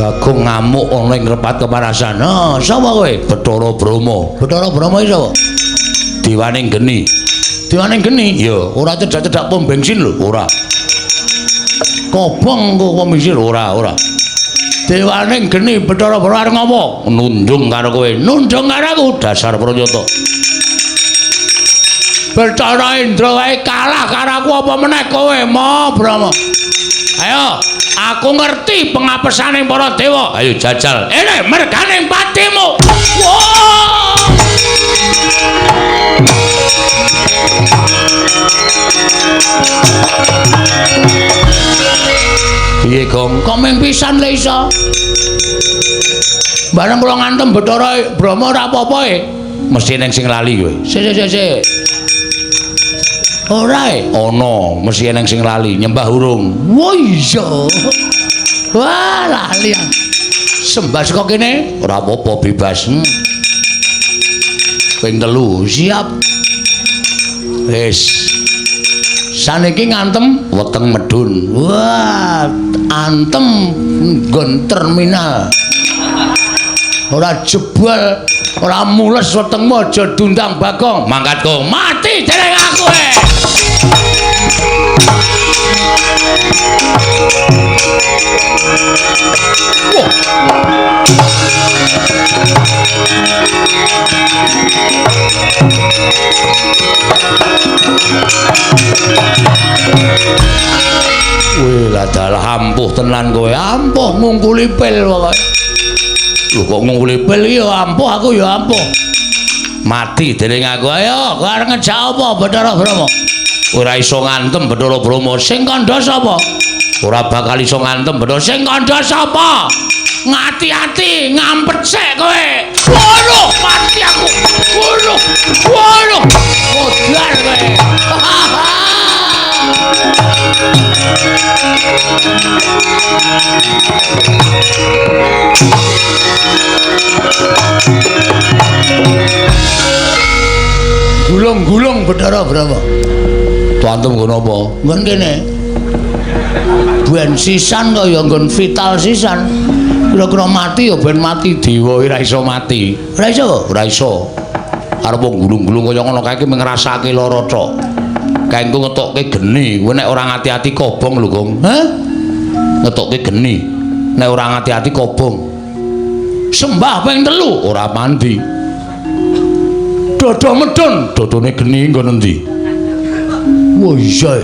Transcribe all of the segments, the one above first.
Bagong ngamuk ana ing repat kepanasan. Ha, sapa kowe? Bathara Brahma. Bathara Brahma iki sapa? Dewaning geni. Dewaning geni? Ya, ora cedhak-cedhak pom bensin lho, ora. Kobong kok pom bensin ora, ora. Dewaning geni Bathara Brahma arep ngopo? Nundung karo kowe. Nundung karo aku dasar pranyata. Bathara Indra wae kalah karo aku apa meneh kowe, Ma Brahma. Ayo, aku ngerti pengapesane para dewa. Ayo jajal. Ene merganing patimu. Wah! Piye, Gong? Kok mung pisan le iso? Bareng kula ngantem Bathara Brahma ora apa-apa e. Mesti ning sing lali kowe. Sik sik sik. Ora e? Ana, mesti eneng sing lali, nyembah urung. Wah iya. Wah, lali. Sembah saka kene ora apa-apa bebas. Ping 3, siap. Wis. Saniki ngantem weteng medun. Wah, antem nggon terminal. Ora jebol, ora mules wetengmu aja dundang Bagong. Mangkat kok mati dereng aku e. Wah. Wih, lah dalah ampuh tenan kowe. Ampuh ngungkuli pil pokoke. Lho kok ngungkuli pil iki ya ampuh, aku ya ampuh. Mati dening aku. Ayo, kowe arep ngejak apa Bathara Brahma? Ora iso ngantem Bathara Brahma. Sing kandha sapa? Ora bakal iso ngantem Bathara. Sing kandha sapa? Ngati-ati, ngampet sik kowe. Waduh, mati aku. Waduh. Waduh. Modar kowe. Gulung-gulung Bathara Brahma. Tuantem nggon apa? Nggon kene. Ben sisan kaya nggon vital sisan. Kira-kira mati ya ben mati dewa ora iso mati. Ora iso? Ora iso. Arep gulung-gulung kaya ngono kae iki ngrasake lara tok. Kae engko ngetokke geni, kowe nek ora ngati-ati kobong lho, Gong. Hah? Ngetokke geni. Nek ora ngati-ati kobong. Sembah ping 3 ora mandi. Dodo medun, dodone geni nggon endi? Wah iya.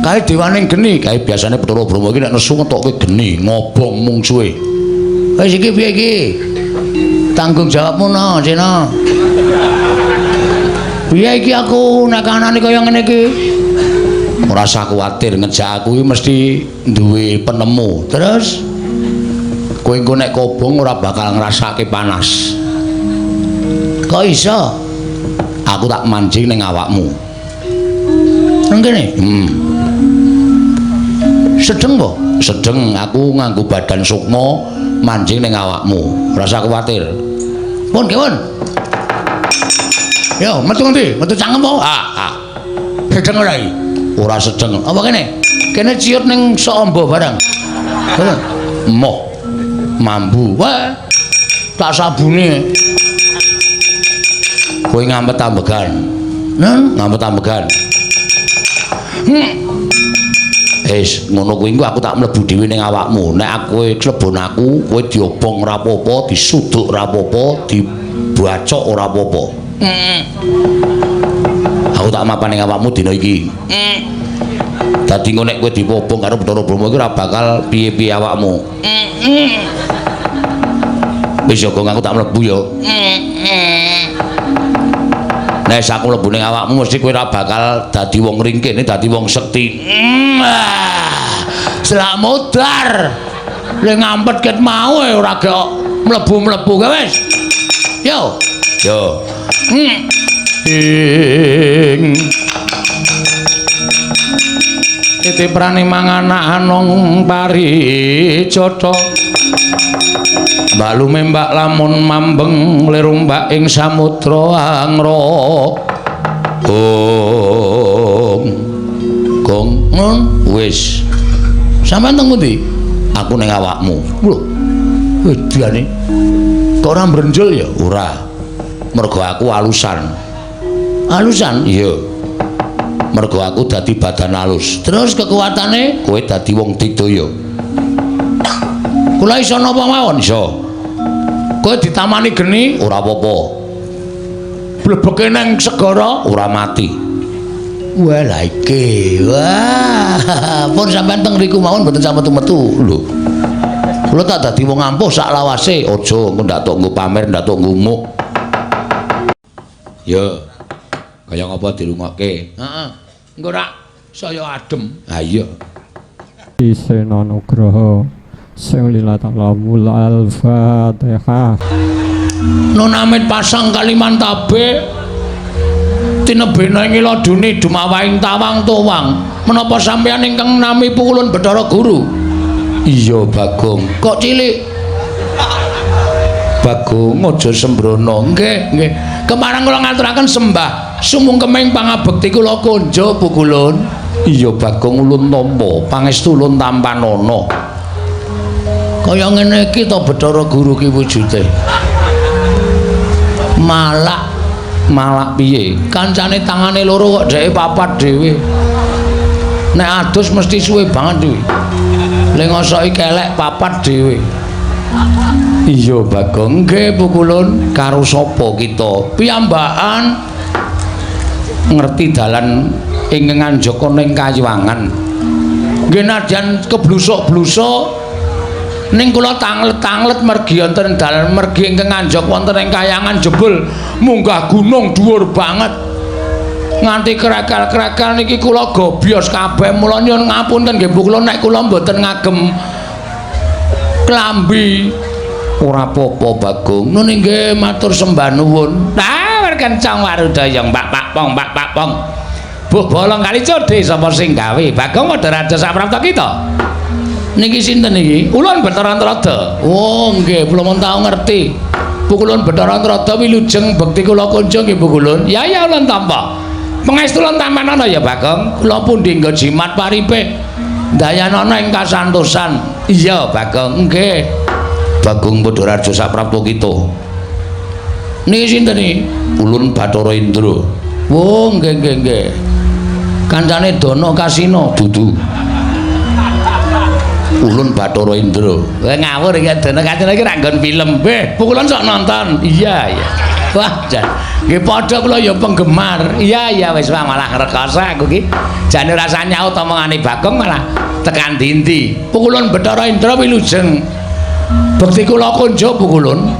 Kae dewaning geni, kae biasane Bathara Brahma iki nek nesu ngetokke geni, ngobong mungsuhe. Wis iki piye iki? Tanggung jawabmu no, Cina. Piye iki aku nek kanane kaya ngene iki? Ora usah kuwatir, ngejak aku iki mesti duwe penemu. Terus kowe engko nek kobong ora bakal ngrasake panas. Kok iso? Aku tak mancing ning awakmu. Nang kene? Sedeng po? Sedeng, aku nganggo badan sukma mancing ning awakmu. Ora usah kuwatir. Pun, kewon. Yo, metu ngendi? Metu cangkem po? Ah, ah. Sedeng ora iki? Ora sedeng. Apa kene? Kene ciut ning sok amba barang. Heeh. Moh. Mambu. Wah. Tak sabune. Kowe ngampet ambegan. Nen, ngampet ambegan. Wis, ngono kuwi engko aku tak mlebu dhewe ning awakmu. Nek aku klebon aku, kowe diobong ora apa-apa, disuduk ora apa-apa, dibacok ora apa-apa. Aku tak mapan ning awakmu dina iki. Dadi engko nek kowe dipobong karo Bathara Brahma iki ora bakal piye-piye awakmu. Wis ya, Gong, aku tak mlebu ya. Nek aku mlebu ning awakmu mesti kowe ora bakal dadi wong ringkih, dadi wong sekti. Selak modar. Le ngampet ket mau e ora gak mlebu-mlebu kae wis. Yo. Yo. Ing titiprane manganak anong parijata. Balume mbak lamun mambeng lirumbak ing samudra angra. Gong. Gong, wis. Sampeyan teng pundi? Aku ning awakmu. Lho. Wedane. Kok ora mbrenjul ya? Ora. Mergo aku alusan. Alusan? Iya. Mergo aku dadi badan alus. Terus kekuatane kowe dadi wong digdaya. Kula iso napa mawon? Iso. Kowe ditamani geni ora apa-apa. Blebeke nang segara ora mati. Wah lha iki. Wah, pun sampean teng mriku mawon mboten sampe metu-metu. Lho. Kula tak dadi wong ampuh sak lawase. Aja engko ndak tok nggo pamer, ndak tok ngumuk. Ya. Kaya ngapa dirungokke? Heeh. Engko rak saya adem. Ha iya. Isena Nugroho sing lillahi al-Fatihah. Nun amit pasang Kalimantabe tinebena ing ladune dumawahing tawang towang. Menapa sampeyan ingkang nami pukulun Bathara Guru? Iya, Bagong. Kok cilik? Bagong aja sembrono. Nggih, nggih. Kemarang kula ngaturaken sembah sumungkeming pangabekti kula konjo pukulun. Iya, Bagong, ulun tampa, pangestu ulun tampanana. Kaya ngene iki to Bathara Guru ki wujude. Malak, malak piye? Kancane tangane loro kok dheke papat dhewe. Nek adus mesti suwe banget kuwi. Le ngosoki kelek papat dhewe. Iya, Bagong. Nggih, pukulun. Karo sapa kita? Piyambakan ngerti dalan ing nganjaka ning Kayuwangan. Nggih nadyan keblusuk-blusuk ning kula tanglet-tanglet mergi wonten dalan mergi ingkang nganjak wonten ing kayangan jebul munggah gunung dhuwur banget. Nganti krekel-krekel niki kula gobyos kabeh. Mula nyuwun ngapunten nggih pukulun nek kula mboten ngagem klambi. Ora apa-apa, Bagong. Nun inggih matur sembah nuwun. Nah, kencang warudaya Mbak Pak Pong, Mbak Pak Pong. Buh bolong kali codhe sapa sing gawe? Bagong padha raja saprapta kita. Niki sinten niki? Ulun Bathara Antrada. Oh, nggih, kula mun tau ngerti. Pukulun Bathara Antrada wilujeng bekti kula kunjung nggih pukulun. Ya ya ulun tampa. Pangestu ulun tampanana ya, Bagong. Kula pundi nggo jimat paripe. Dayanana ing kasantosan. Iya, Bagong. Nggih. Bagong padha raja saprapta kita. Niki sinten iki? Ulun Bathara Indra. Oh, nggih nggih nggih. Kancane Dana Kasina dudu. Ulun Bathara Indra. Kowe ngawur iki Dana Kasina iki ra nggon film. Beh, pukulun sok nonton. Iya, iya. Wah, jan. Nggih padha kula ya penggemar. Iya, iya wis malah ngrekoso aku ki. Jane rasa nyaut omongane Bagong malah tekan dindi. Pukulun Bathara Indra wilujeng. Bekti kula konjo pukulun.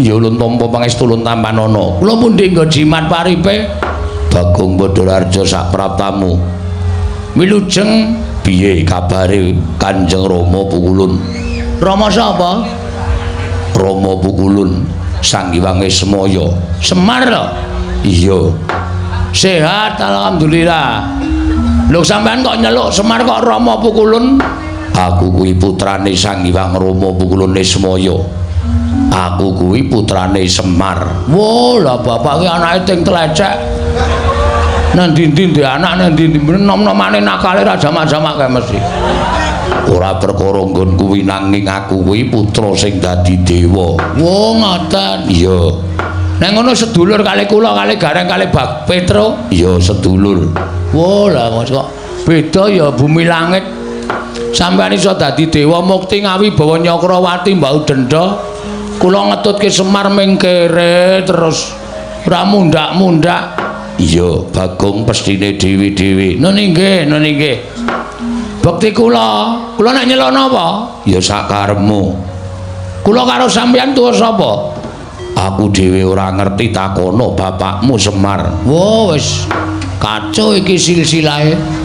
Iya ulun tampa pangestu ulun tampanana. Kula pundi nggo jimat paripe? Bagong Badararja sapraptamu. Wilujeng piye kabare Kanjeng Rama pukulun? Rama sapa? Rama pukulun Sang Hyang Semaya. Semar lho? Iya. Sehat alhamdulillah. Lho sampean kok nyeluk Semar kok Rama pukulun? Aku kuwi putrane Sang Hyang Rama Pukulun Ismaya. Aku kuwi putrane Semar. Wo, lah bapak ki anake ting tlecek. Nang ndi-ndi ndek anak nang ndi-ndi nom-nomane nakale ra jamak-jamak kae mesti. Ora perkara nggon kuwi nanging aku kuwi putra sing dadi dewa. Wo, ngoten. Iya. Nek ngono sedulur kali kula kali Gareng kali Bag Petro. Iya, sedulur. Wo, lah kok beda ya bumi langit. Sampeyan iso dadi dewa mukti ngawi bawa Nyakrawati mbau denda. Kula ngetutke Semar mingkere terus ora mundak-mundak. Iya, Bagong pestine dewi-dewi. Nun inggih, nun inggih. Bekti kula, kula nek nyeluk napa? Ya sakarepmu. Kula karo sampeyan tuwa sapa? Aku dhewe ora ngerti takono bapakmu Semar. Wo wis kacau iki silsilahe.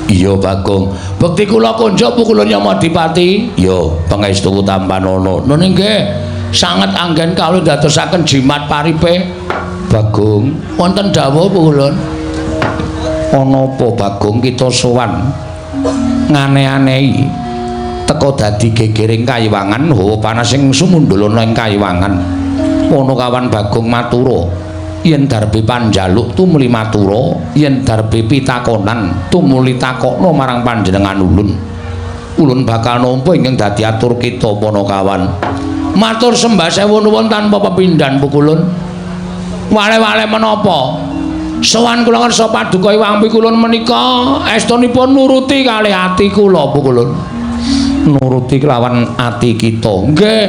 Iya, Bagong. Bekti kula konjo pukulun Yamadipati. Iya, pangestu tampanana. Nun inggih, sanget anggen kawula ndadosaken jimat paripe. Bagong, wonten dawuh pukulun. Ana apa Bagong kita sowan ngane-anehi teka dadi gegering kayiwangan hawa panas sing sumundul ana ing kayiwangan. Panakawan Bagong matura, yen darbe panjaluk tumuli matura, yen darbe pitakonan tumuli takokna marang panjenengan ulun. Ulun bakal nampa ingkang dadi atur kita Panakawan. Matur sembah sewu nuwun tanpa pepindhan pukulun. Wale-wale menapa? Sowan kula ngersa paduka Iwang Pikulun menika estunipun nuruti kalih ati kula pukulun. Nuruti kelawan ati kita. Nggih.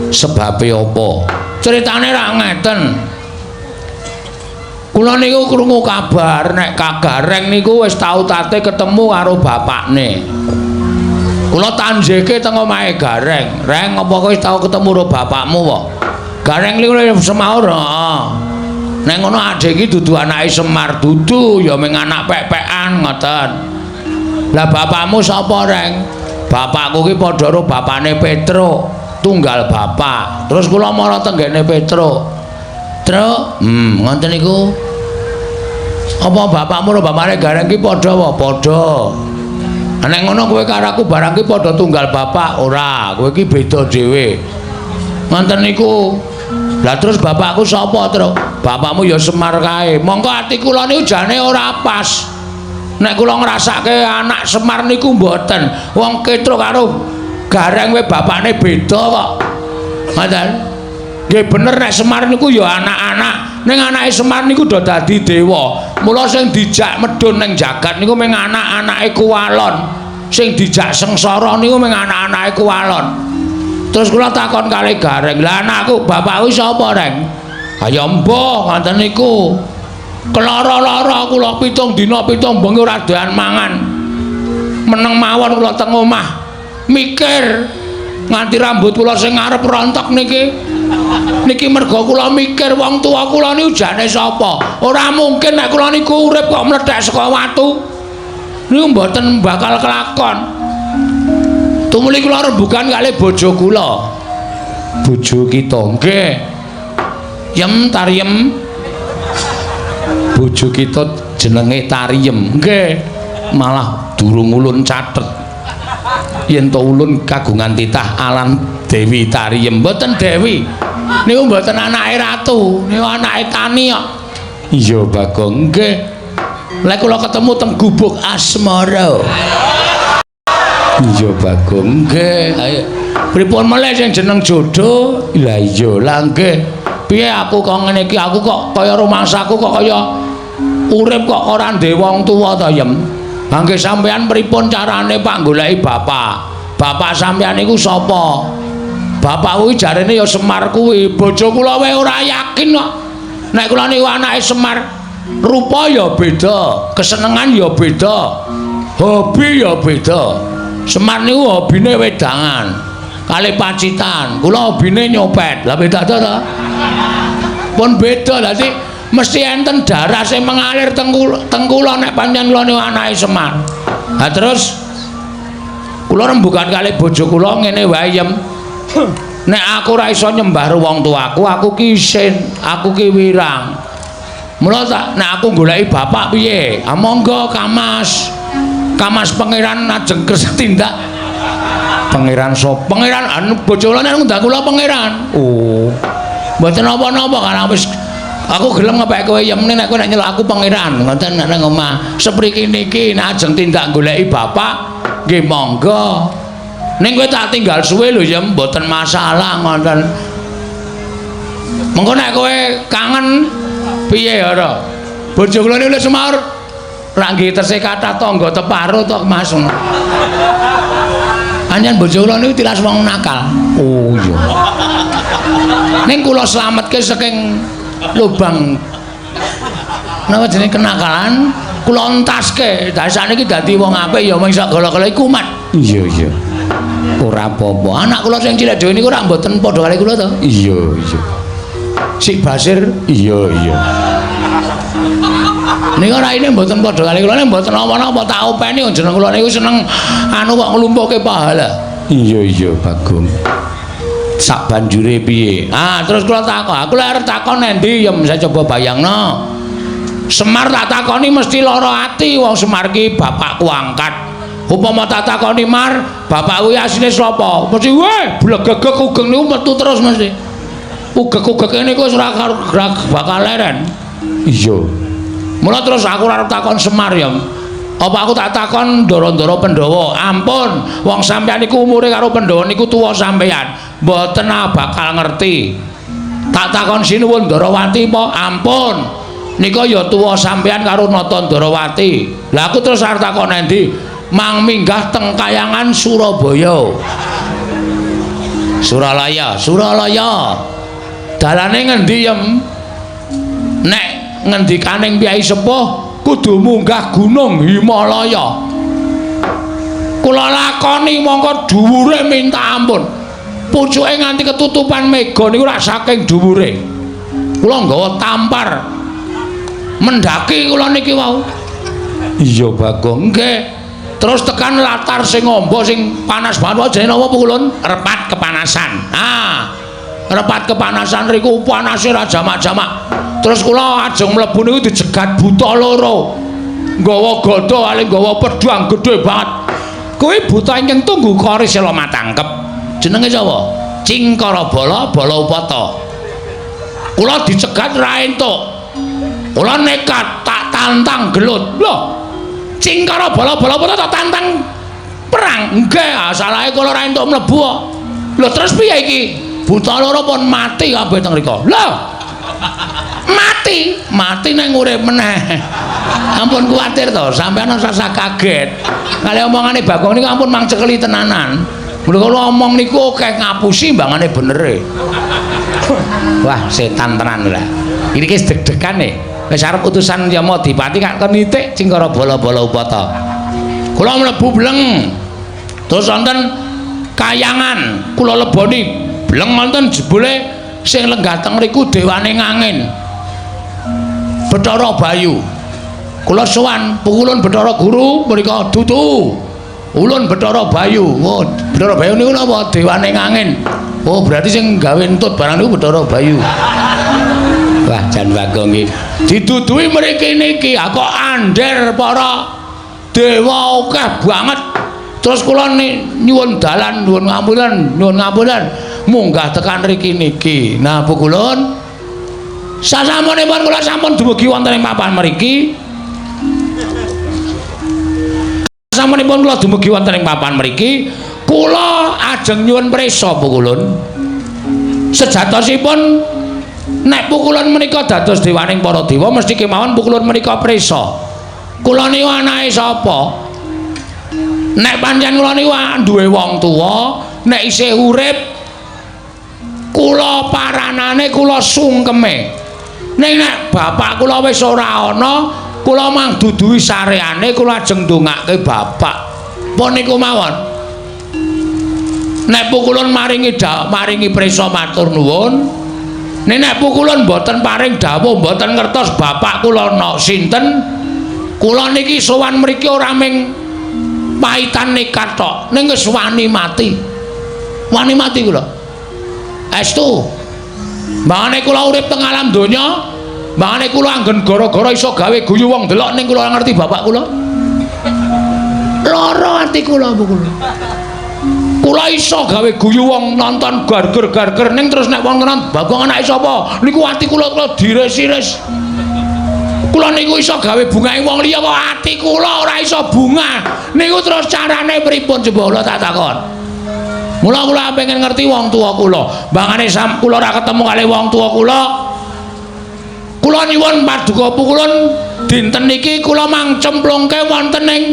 Sebabe apa? Critane ra ngeten. Kula niku krungu kabar nek Kagareng niku wis tau tate ketemu karo bapakne. Kula tanjeke teng omahe Gareng. Reng, apa kowe wis tau ketemu karo bapakmu wae? Gareng niku semaur, heeh. Nek ngono adhe iki dudu anake Semar, dudu ya mung anak pek-pekan ngoten. Lah bapakmu sapa, Reng? Bapakku ki padha karo bapakne Petruk, tunggal bapak. Terus kula mara tenggene Petruk. Truk, ngoten niku. Apa bapakmu karo bapakne Gareng ki padha wae? Padha. Nek ngono kowe karo aku barang ki padha tunggal bapak, ora, kowe ki beda dhewe. Ngoten niku. Lah terus bapakku sapa, Truk? Bapakmu ya Semar kae. Mongko ati kula niku jane ora pas. Nek kula ngrasake anak Semar niku mboten. Wong Petruk karo Gareng we bapakne beda kok. Ngoten. Nggih bener nek Semar niku ya anak-anak. Ning anake Semar niku do dadi dewa. Mula sing dijak medhun ning jagat niku mung anak-anake Kuwalon. Sing dijak sengsara niku mung anak-anake Kuwalon. Terus kula takon kali Gareng, "Lah anakku, bapakku sapa, Reng?" "Ayo mbah, ngoten niku. Kelara-lara kula 7 dina 7 bengi ora doyan mangan. Meneng mawon kula teng omah. Mikir nganti rambut kula sing ngarep rontok niki. Niki merga kula mikir wong tuwa kula niku jane sapa? Ora mungkin nek kula niku urip kok mlethek saka watu. Niku mboten bakal kelakon." Tumuli kula rembugan kalih bojo kula. Bojo kita nggih. Yem Tariem. Bojo kita jenenge Tariem. Nggih. Malah durung ulun catet. Yen to ulun kagungan titah alan Dewi Tariem. Mboten Dewi. Niku mboten anake ratu, niku anake tani kok. Iya, Bagong. Nggih. Lek kula ketemu teng gubuk asmara. Iya, Bagong. Nggih. Ayo. Pripun melih sing jeneng jodoh? Lah iya, lah nggih. Piye aku kok ngene iki? Aku kok kaya rumangsaku kok kaya urip kok ora ndek wong tuwa to, Yem. Ha nggih sampean pripun carane Pak goleki bapak? Bapak sampean iku sapa? Bapak kuwi jarene ya Semar kuwi. Bojo kula wae ora yakin kok. Nek kula niku anake Semar, rupa ya beda, kesenengan ya beda, hobi ya beda. Semar niku hobine wedangan kalih Pacitan, kula hobine nyopet. Lah beda to ta? Pun beda. Dadi mesti enten darah sing mengalir teng kula nek pancen kula niku anake Semar. Ha terus kula rembugan kalih bojo kula ngene wae, Yem. Nek aku ora iso nyembah wong tuaku, aku ki isin, aku ki wirang. Mula tak nek aku goleki bapak piye? Ah monggo Kamas. Kamas pangeran ajeng kersa tindak. Pangeran sapa? Pangeran anu bojo kula nek ngundang kula pangeran. Oh. Mboten napa-napa karena wis aku gelem ngepek kowe Yem nek kowe nek nyeluk aku pangeran ngoten nek nang omah. Sepriki niki nek ajeng tindak goleki bapak nggih monggo. Ning kowe tak tinggal suwe lho Yem, mboten masalah ngoten. Mengko nek kowe kangen piye ora? Bojo kula niku semaur rak nggih tesih kathah tangga teparo to Mas. Anjen bojo kula niku tilas wong nakal. Oh iya. Ning kula slametke saking lubang napa jenenge kenakalan, kula entaske. Dadi sakniki dadi wong apik ya mung sak gala-gala iku kumat. Iya iya. Ora apa-apa. Anak kula sing cilik dhewe niku ora mboten padha kali kula to. Iya iya. Si Basir iya iya. Niku raine mboten padha kali kula nek mboten napa-napa tak openi jeneng kula niku seneng anu kok nglumpukke pahala. Iya iya Bagong. Sak banjure piye? Ah terus kula takon, aku lek arep takon endi ya saya coba bayangno. Semar tak takoni mesti lara ati wong Semar ki bapakku angkat. Upama tak takoni Mar, bapakku asline sapa? Mesti weh blegegeg ugeng niku metu terus mesti. Ugeg-ugeg niku wis ora bakal leren. Iya. Mula terus aku arep takon Semar ya. Apa aku tak takon ndara-ndara Pandhawa? Ampun, wong sampeyan niku umure karo Pandhawa niku tuwa sampeyan. Mboten bakal ngerti. Tak takon sinuwun Ndarawati apa? Ampun. Nika ya tuwa sampeyan karo Nata Ndarawati. Lah aku terus arep takon endi? Mang minggah teng kayangan Surabaya. Suralaya, Suralaya. Dalane ngendi yem? Nek ngendikaning Kyai Sepuh kudu munggah gunung Himalaya. Kula lakoni mongko dhuwure minta ampun. Pucuke nganti ketutupan mega niku rak saking dhuwure. Kula nggawa tampar mendaki kula niki wau. Iya Bagong, nggih. Terus tekan latar sing amba sing panas banget jenenge napa Pukulun? Repat kepanasan. Ah. Repat kepanasan riku panase ra jamak-jamak. Terus kula ajeng mlebu niku dijegat buta loro. Nggawa gada ale nggawa pedhang gedhe banget. Kuwi buta ingkang tunggu kori sela matangkep. Jenenge sapa? Cingkara Bala Bala Upata. Kula dicegat ra entuk. Kula nekat tak tantang gelut. Lho, Cingkara Bala Bala Upata tak tantang perang. Nggih, salahe kula ra entuk mlebu kok. Lho terus piye iki? Buta loro pun mati kabeh teng mriku. Lho. Mati, mati nang urip meneh. Ampun kuwatir to, sampeyan ora usah kaget. Kali omongane Bagong niku ampun mang cekeli tenanan. Mula kula omong niku akeh ngapusi mbangane benere. Wah, setan tenan lah. Iki wis deg-degan e. Wis arep utusan Yamadipati kak kon nitik Cingkara Bala-bala Upata. Kula mlebu bleng. Terus wonten kayangan, kula leboni bleng wonten jebule sing lenggah teng mriku dewane ngangin. Bathara Bayu. Kula sowan pukulun Bathara Guru mriku dudu. Ulun Bathara Bayu. Oh, Bathara Bayu niku napa? Dewane ngangin. Oh, berarti sing gawe entut barang niku Bathara Bayu. Wah, jan Bagong iki. Diduduhi mriki niki, ah kok ander para dewa akeh banget. Terus kula nyuwun dalan, nyuwun ngapunten, nyuwun ngapunten, munggah tekan mriki niki. Nah, pukulun sasampunipun kula sampun dumugi wonten ing papan mriki. Sasampunipun kula dumugi wonten ing papan mriki, kula ajeng nyuwun prisa pukulun. Sejatosipun nek pukulun menika dados dewaning para dewa mesti kemawon pukulun menika prisa. Kula niku anake sapa? Nek pancen kula niku duwe wong tuwa, nek isih urip kula paranane kula sungkeme. Ning nek bapak kula wis ora ana, kula mang duduhi sareane kula ajeng ndongake bapak. Pun niku mawon. Nek pukulun maringi maringi prisa matur nuwun. Nek nek pukulun mboten paring dawuh, mboten ngertos bapak kula ana sinten, kula niki sowan mriki ora ming paitan nekat tok, ning wis wani mati. Wani mati kula. Estu. Mbangane kula urip teng alam donya, mbangane kula anggen gara-gara iso gawe guyu wong delok ning kula ngerti bapak kula. Lara ati kula pukul. Kula iso gawe guyu wong nonton garger-garger ning terus nek wong tenan Bagong anake sapa? Niku ati kula kula diris-iris. Kula niku iso gawe bungahe wong liya kok ati kula ora iso bunga. Niku terus carane pripun coba kula tak takon. Mula kula pengen ngerti wong tuwa kula. Mbangane kula ora ketemu kali wong tuwa kula. Kula nyuwun paduka pukulun dinten niki kula mang cemplungke wonten ing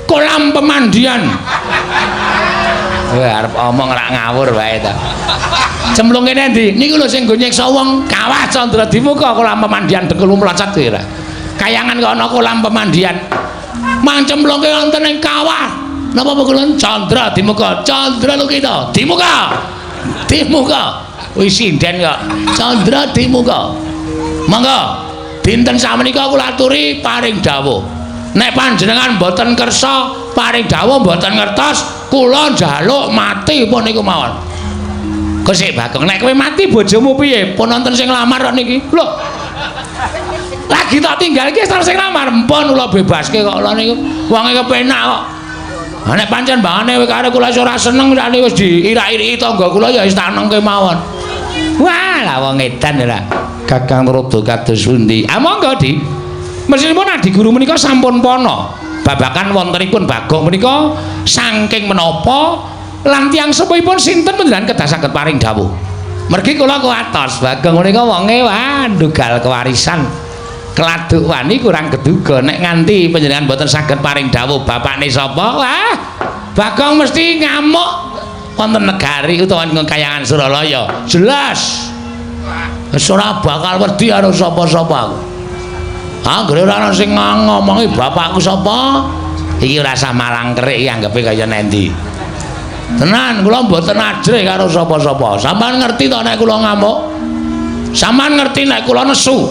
kolam pemandian. Wah, arep omong rak ngawur wae ta. Cemplungke endi? Niku lho sing nggo nyiksa wong Kawah Candra Dimuka kolam pemandian dengkul mlocot kuwi ra. Kayangan kok ana kolam pemandian. Mang cemplungke wonten ing kawah. Napa pukulun Candra Dimuka? Candra Lukita Dimuka. Dimuka. Wis sinden kok. Candra Dimuka. Monggo dinten samenika kula aturi paring dawuh. Nek panjenengan mboten kersa paring dawuh mboten ngertos, kula njaluk mati pun niku mawon. Kok Bagong, nek kowe mati bojomu piye? Pun wonten sing nglamar kok niki. Lho. Lagi tak tinggal iki wis sing nglamar, empun kula bebaske kok lho niku. Wonge kepenak kok. Ha nek pancen mbangane kowe karo kula ora seneng sakniki wis diirak-iriki tangga kula ya wis tak nengke mawon. Wah, lah wong edan ora. Kakang Rada kados pundi? Ah monggo, Di. Mestinipun Adi Guru menika sampun pana babakan wontenipun Bagong menika saking menapa lan tiyang sepuhipun sinten panjenengan kedah saged paring dawuh. Mergi kula kuwatos Bagong menika wonge wah ndugal kewarisan. Keladuk wani kurang keduga nek nganti panjenengan mboten saged paring dawuh bapakne sapa, wah Bagong mesti ngamuk wonten negari utawa ing kayangan Suralaya. Jelas. Wis ora bakal wedi karo sapa-sapa aku. Anggere ora ana sing ngomongi bapakku sapa, iki ora usah malang kerik iki anggepe kaya nendi. Tenan kula mboten ajrih karo sapa-sapa. Sampeyan ngerti to nek kula ngamuk? Sampeyan ngerti nek kula nesu?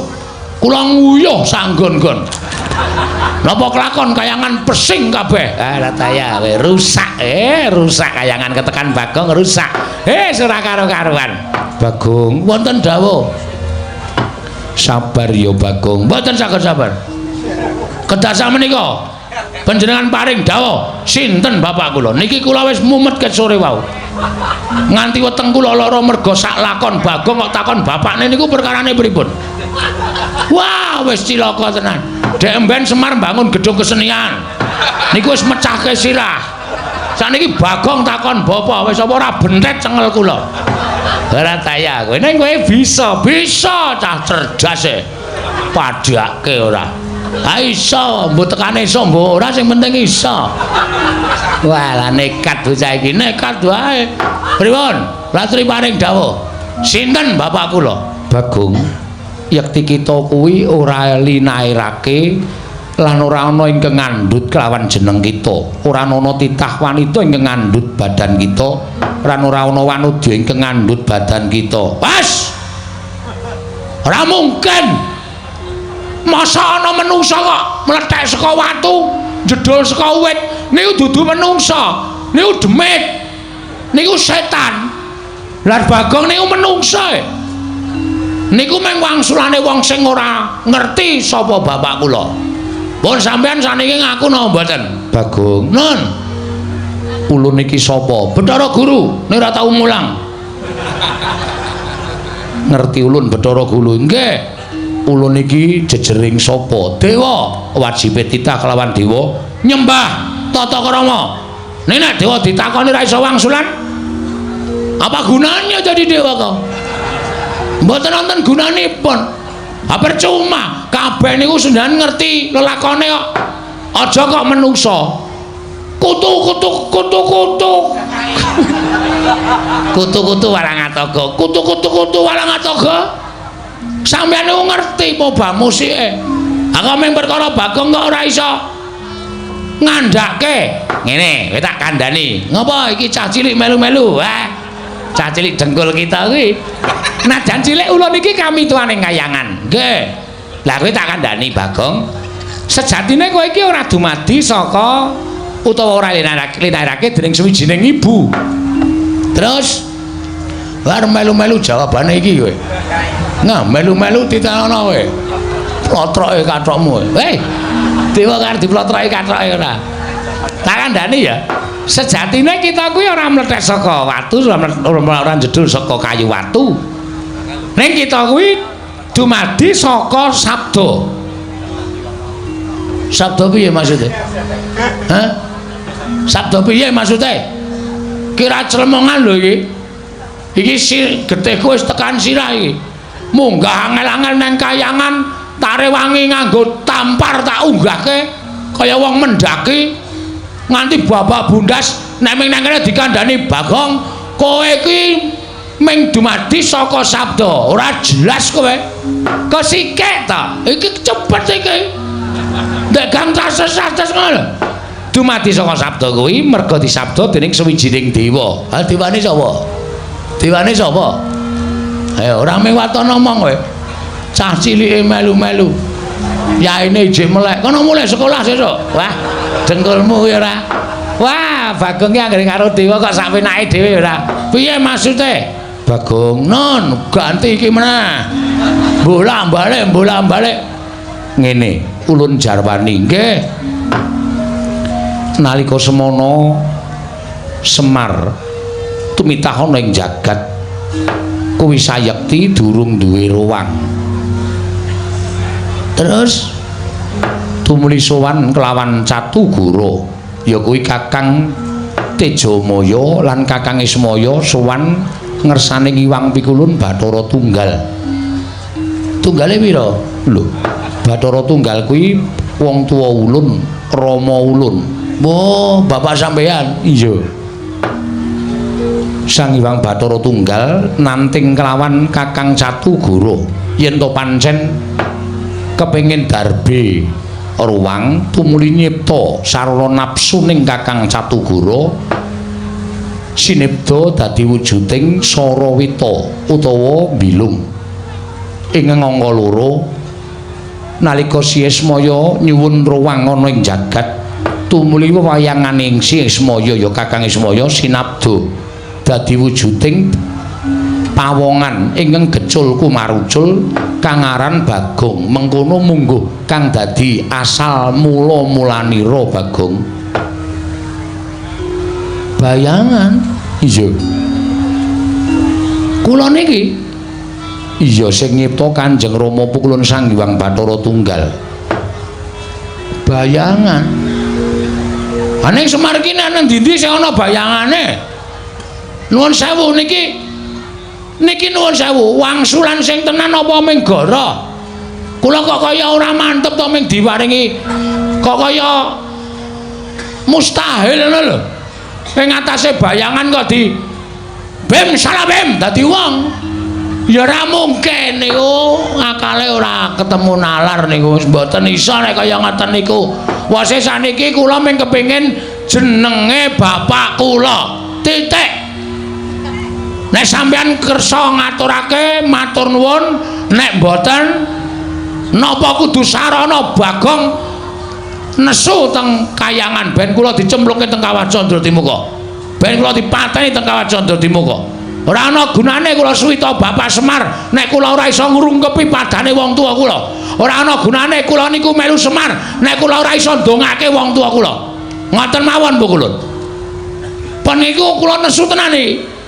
Kula nguyuh sanggon-gon. Napa kelakon kayangan pesing kabeh? Ah rataya kowe rusak, rusak kayangan ketekan Bagong rusak. Ora karo-karuan. Bagong wonten dawuh. Sabar ya Bagong. Mboten saged sabar. Kedah menika panjenengan paring dawuh sinten bapak kula? Niki kula wis mumet ket sore wau. Nganti weteng kula lara merga sak lakon Bagong kok takon bapakne niku perkarane pripun? Wah, wis cilaka tenan. Dek emben Semar bangun gedung kesenian. Niku wis mecahke sirah. Saniki Bagong takon bapak wis apa ora bentet cengel kula. Ora taya kowe. Ning kowe bisa, bisa cah cerdas e. Padhake ora. Ha iso, mbok tekane iso mbok ora sing penting iso. Wah, lah nekat bocah iki, nekat wae. Pripun? Latri paring dawuh. Sinten bapak kula? Bagong. Yekti kita kuwi ora linairake lan ora ana ingkang ngandhut kelawan jeneng kita. Ora ana titah wanita ingkang ngandhut badan kita, lan ora ana wanudya ingkang ngandhut badan kita. Pas. Ora mungkin. Masa ana menungsa kok mlethek saka watu, jedul saka wit, niku dudu menungsa, niku demit. Niku setan. Lah Bagong niku menungsa. E. Niku mung wangsulane wong sing ora ngerti sapa bapak kula. Pun sampean saniki ngaku napa mboten? Bagong. Nun. Ulun niki sapa? Bathara Guru, nek ora tau mulang. Ngerti ulun Bathara Guru. Nggih. Ulun niki jejering sapa? Dewa. Wajibe titah kelawan dewa nyembah tata krama. Nek nek dewa ditakoni ra iso wangsulan, apa gunanya jadi dewa kok? Mboten wonten gunanipun. Ha percuma, kabeh niku sendan ngerti lelakone kok. Aja kok menungsa. Kutu kutu kutu kutu. Kutu kutu walang atoga. Kutu kutu kutu walang atoga. Sampeyan niku ngerti apa musike. Ha kok mung perkara Bagong kok ora iso ngandhake. Ngene, kowe tak kandhani. Ngopo iki cah cilik melu-melu? Wah. Cah cilik dengkul kita kuwi. Najan cilik ulun iki kami tuane kayangan. Nggih. Lah kowe tak kandhani Bagong. Sejatine kowe iki ora dumadi saka utawa ora linairake dening suwijining ibu. Terus bar melu-melu jawabane iki kowe. Nah, melu-melu titenono kowe. Plotroke kathokmu kowe. Hei. Dewa karo diplotroke kathoke ora. Tak kandhani ya. Sejatine kita kuwi ora mlethek saka watu, ora jedul saka kayu watu. Ning kita kuwi dumadi saka sabda. Sabda piye maksude? Hah? Sabda piye maksude? Kira clemongan lho iki. Iki getihku wis tekan sirah iki. Munggah angel-angel nang kayangan, tarewangi nganggo tampar tak unggahke kaya wong mendaki nganti babak bundas nek ming nang kene dikandhani Bagong, kowe iki ming dumadi saka sabda. Ora jelas kowe. Kesikek ta? Iki cepet iki. Ndek gang tases-tases ngono. Dumadi saka sabda kuwi merga disabda dening suwijining dewa. Ha dewane sapa? Dewane sapa? Ayo ora mung waton ngomong kowe. Cah cilike melu-melu. Yaine ijik melek. Kono mulih sekolah sesuk. Wah, dengkulmu kuwi ora. Wah, Bagong ki anggere karo dewa kok sak penake dhewe ora. Piye maksude? Bagong, non, ganti iki meneh. Bola-balik, bola-balik. Ngene, ulun jarwani nggih. Nalika semono Semar tumitah ana ing jagat kuwi sayekti durung duwe ruwang. Terus Tumuli sowan kelawan Catugara, ya kuwi Kakang Tejamaya lan Kakang Ismaya sowan ngersane Ngiwang Pikulun Bathara Tunggal. Tunggale pira? Lho, Bathara Tunggal kuwi wong tuwa ulun, rama ulun. Wah, bapak sampeyan. Iya. Sang Hyang Bathara Tunggal nanting kelawan Kakang Catugara yen to pancen kepengin darbe ruwang tumuli nyipta sarana nafsu ning Kakang Catugara sinebda dadi wujuding Sarawita utawa bilung. Ing angka loro nalika Si Ismaya nyuwun ruwang ana ing jagat tumuli wewayangane Si Ismaya ya Kakang Ismaya sinabda dadi wujuding pawongan ingkang gecul kumarucul kang aran Bagong. Mengkono mungguh kang dadi asal mula-mulanira Bagong. Bayangan. Iya. Kula niki iya sing nyipta Kanjeng Rama Pukulun Sang Hyang Bathara Tunggal. Bayangan. Ning Semar iki nang ndi-ndi sing ana bayangane? Nuwun sewu niki, niki nuwun sewu, wangsulan sing tenan apa ming gara? Kula kok kaya ora mantep to ming diwaringi kok kaya mustahil ngono lho. Ing atase bayangan kok di bim salah bim dadi wong. Ya ora mungkin niku, akale ora ketemu nalar niku, mboten iso nek kaya ngoten niku. Wase saniki kula ming kepengin jenenge bapak kula. Titik. Nek sampeyan kersa ngaturake matur nuwun, nek mboten napa kudu sarana Bagong nesu teng kayangan ben kula dicemplungke teng Kawah Candradimuka. Ben kula dipateni teng Kawah Candradimuka. Ora ana gunane kula suwita Bapak Semar nek kula ora iso ngrungkepi padane wong tuwa kula. Ora ana gunane kula niku melu Semar nek kula ora iso ndongake wong tuwa kula. Ngoten mawon Bu Kulun. Pun niku kula nesu tenan iki.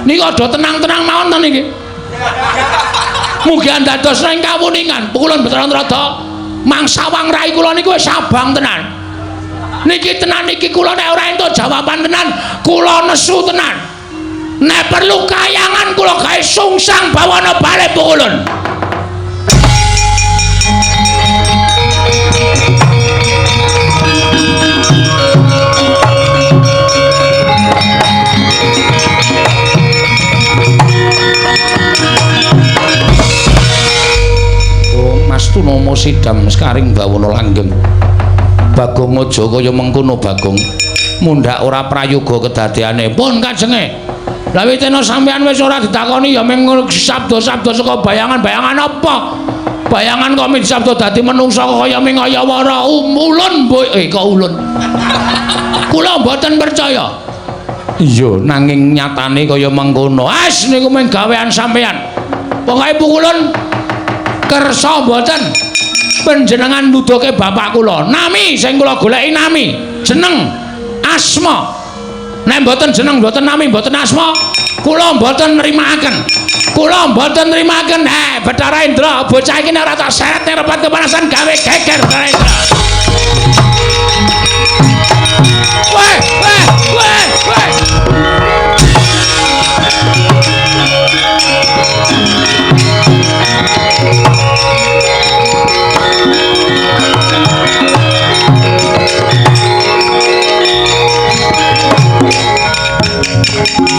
Niku aja tenang-tenang mawon to niki. Mugi dados ing kawuningan. Pukulun Bathara Narada mangsawang rai kula niku wis abang tenan. Niki tenan niki kula nek ora entuk jawaban tenan, kula nesu tenan. Nek perlu kayangan kula gawe sungsang bawana bali Pukulun. Mas Tunomo sidam sekaring bawana langgeng. Bagong aja kaya mengkono Bagong. Mundhak ora prayoga kedadeane. Pun kajenge. Lah witena sampean wis ora ditakoni ya mung sabda-sabda saka bayangan-bayangan apa? Bayangan kok mung sabda dadi menungsa kaya mung kaya wara ulun kok ulun. Kula mboten percaya. Iya, nanging nyatane kaya mengkono. As niku mung gawean sampean. Pokoke Pukulun kersa mboten panjenengan nuduhke bapak kula. Nami sing kula goleki nami, jeneng, asma. Nek mboten jeneng, mboten nami, mboten asma, kula mboten nrimakaken. Kula mboten nrimakaken. Bathara Indra, bocah iki nek ora tak seret ning repat kepanasan gawe geger Bathara Indra. Weh, weh, weh, weh. Thank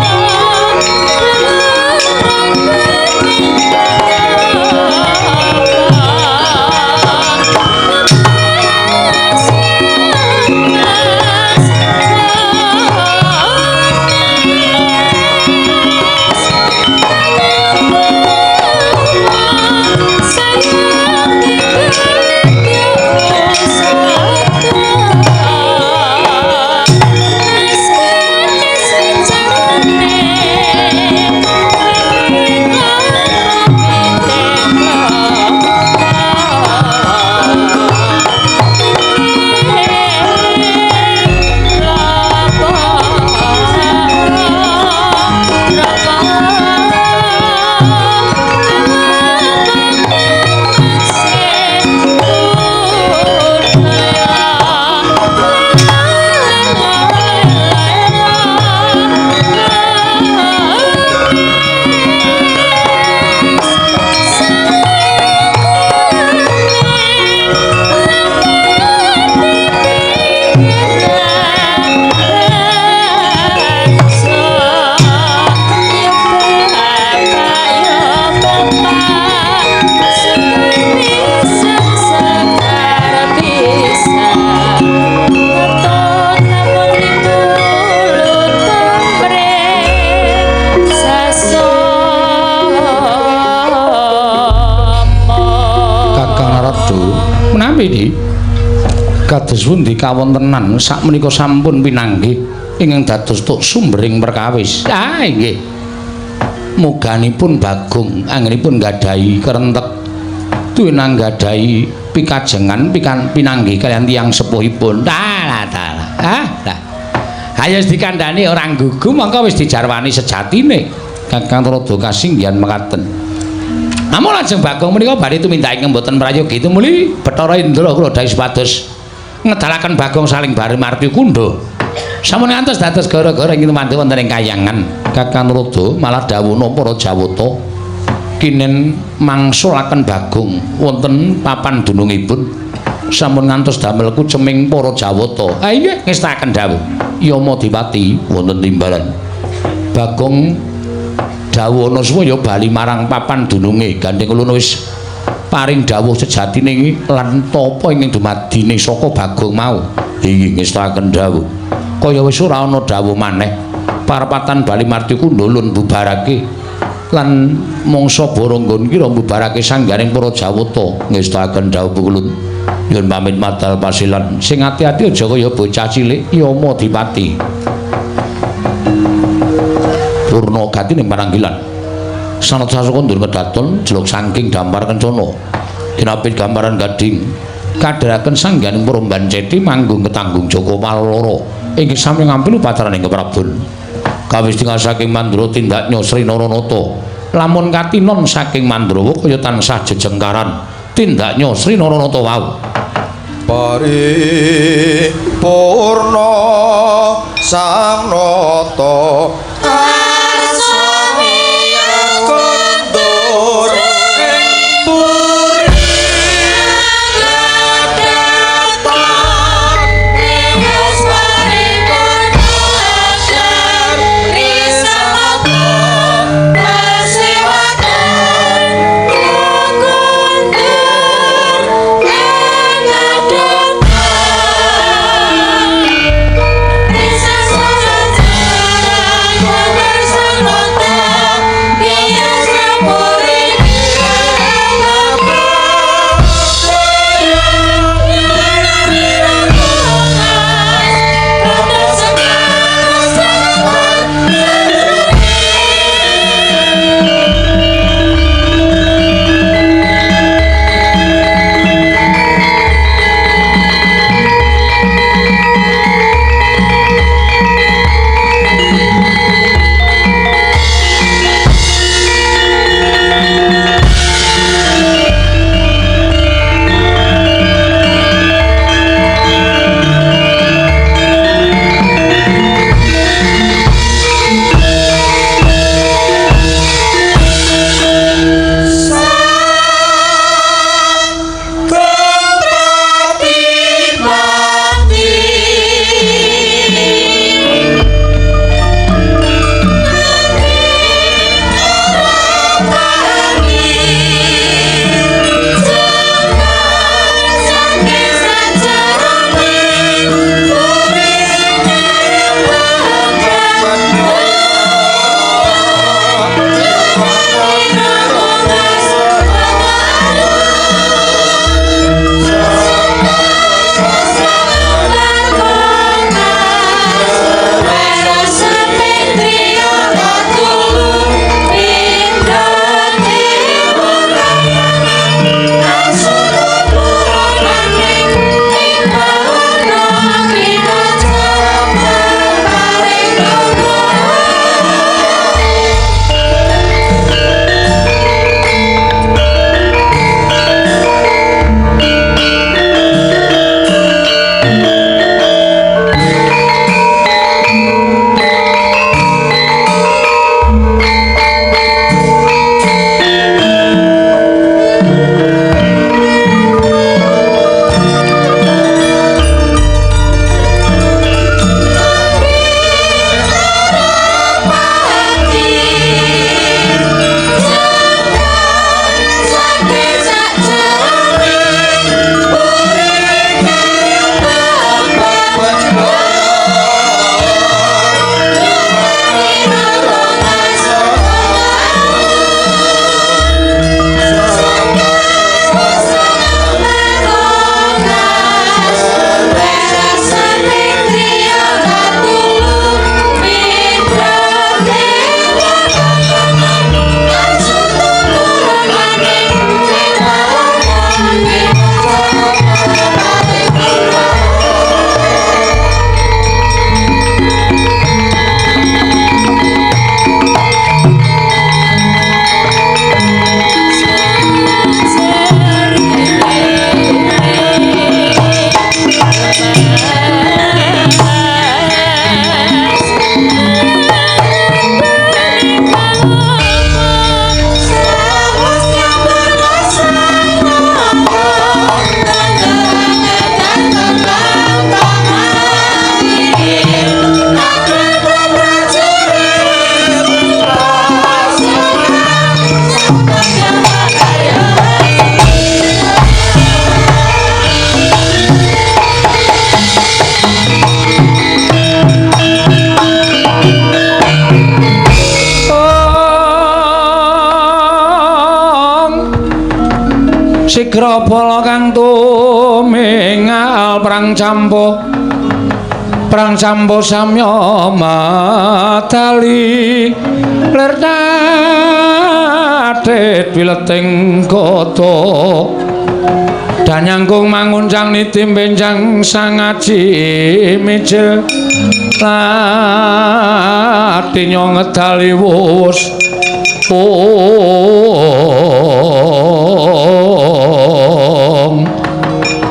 you. Kados pundi kawontenan sakmenika sampun pinanggih ingkang dados tuk sumbering perkawis. Ah inggih. Muganipun Bagong anggenipun nggadahi kerentek tuwin nggadahi pikajengan pikan pinanggih kaliyan tiyang sepuhipun. Dalah dalah. Ah lah. Ayo wis dikandhani ora gugu mongko wis dijarwani sejatine. Kakang Tuladha kasinggihan mekaten. Namung lajeng Bagong menika badhe tumindak ingkang boten prayogi tumuli Bathara Indra kula dawuh supados ngedalaken Bagong saling bareng marti kundha. Sampun ngantos dados gara-gara ing lumantu wonten ing kayangan. Kakang Tuladha malah dawuhna para Jawata kinen mangsulaken Bagong wonten papan dunungipun. Sampun ngantos damel kuceming para Jawata. Ha inggih ngestaken dawuh. Yama Dipati wonten timbalan. Bagong dawuhna supaya bali marang papan dununge gandeng kula wis paring dawuh sejatine lan tapa ingkang dumadine saka Bagong mau. Inggih ngestaken dawuh. Kaya wis ora ana dawuh maneh. Parapatan bali marti kundha bubarake lan mangsa boronggon kira mbubarake sanggaring para Jawata. Ngestaken dawuh kula. Nyuwun pamit madal pasilan. Sing ati-ati aja kaya bocah cilik Yama Dipati. Purna gati ning pananggilan. Sanad sasaka ndur kedaton jeluk saking dampar kencana. Kinapit gambaran gading kadheraken sangganing para banceti manggung ketanggung Joko Paloro inggih sami ngampil upacaraning keprabon. Kawis tinggal saking Mandra tindaknya Sri Naranata. Lamun katinon saking Mandrawa kaya tansah jejengkaran tindaknya Sri Naranata wau. Paripurna sang nata kondur ing puri Bye. Sigra bala kang tumingal perang campuh. Perang campuh samya madali lir tatit wileting kota. Danyangkung manguncang niti benjang sangaji mijil lati ngedali wus. Ong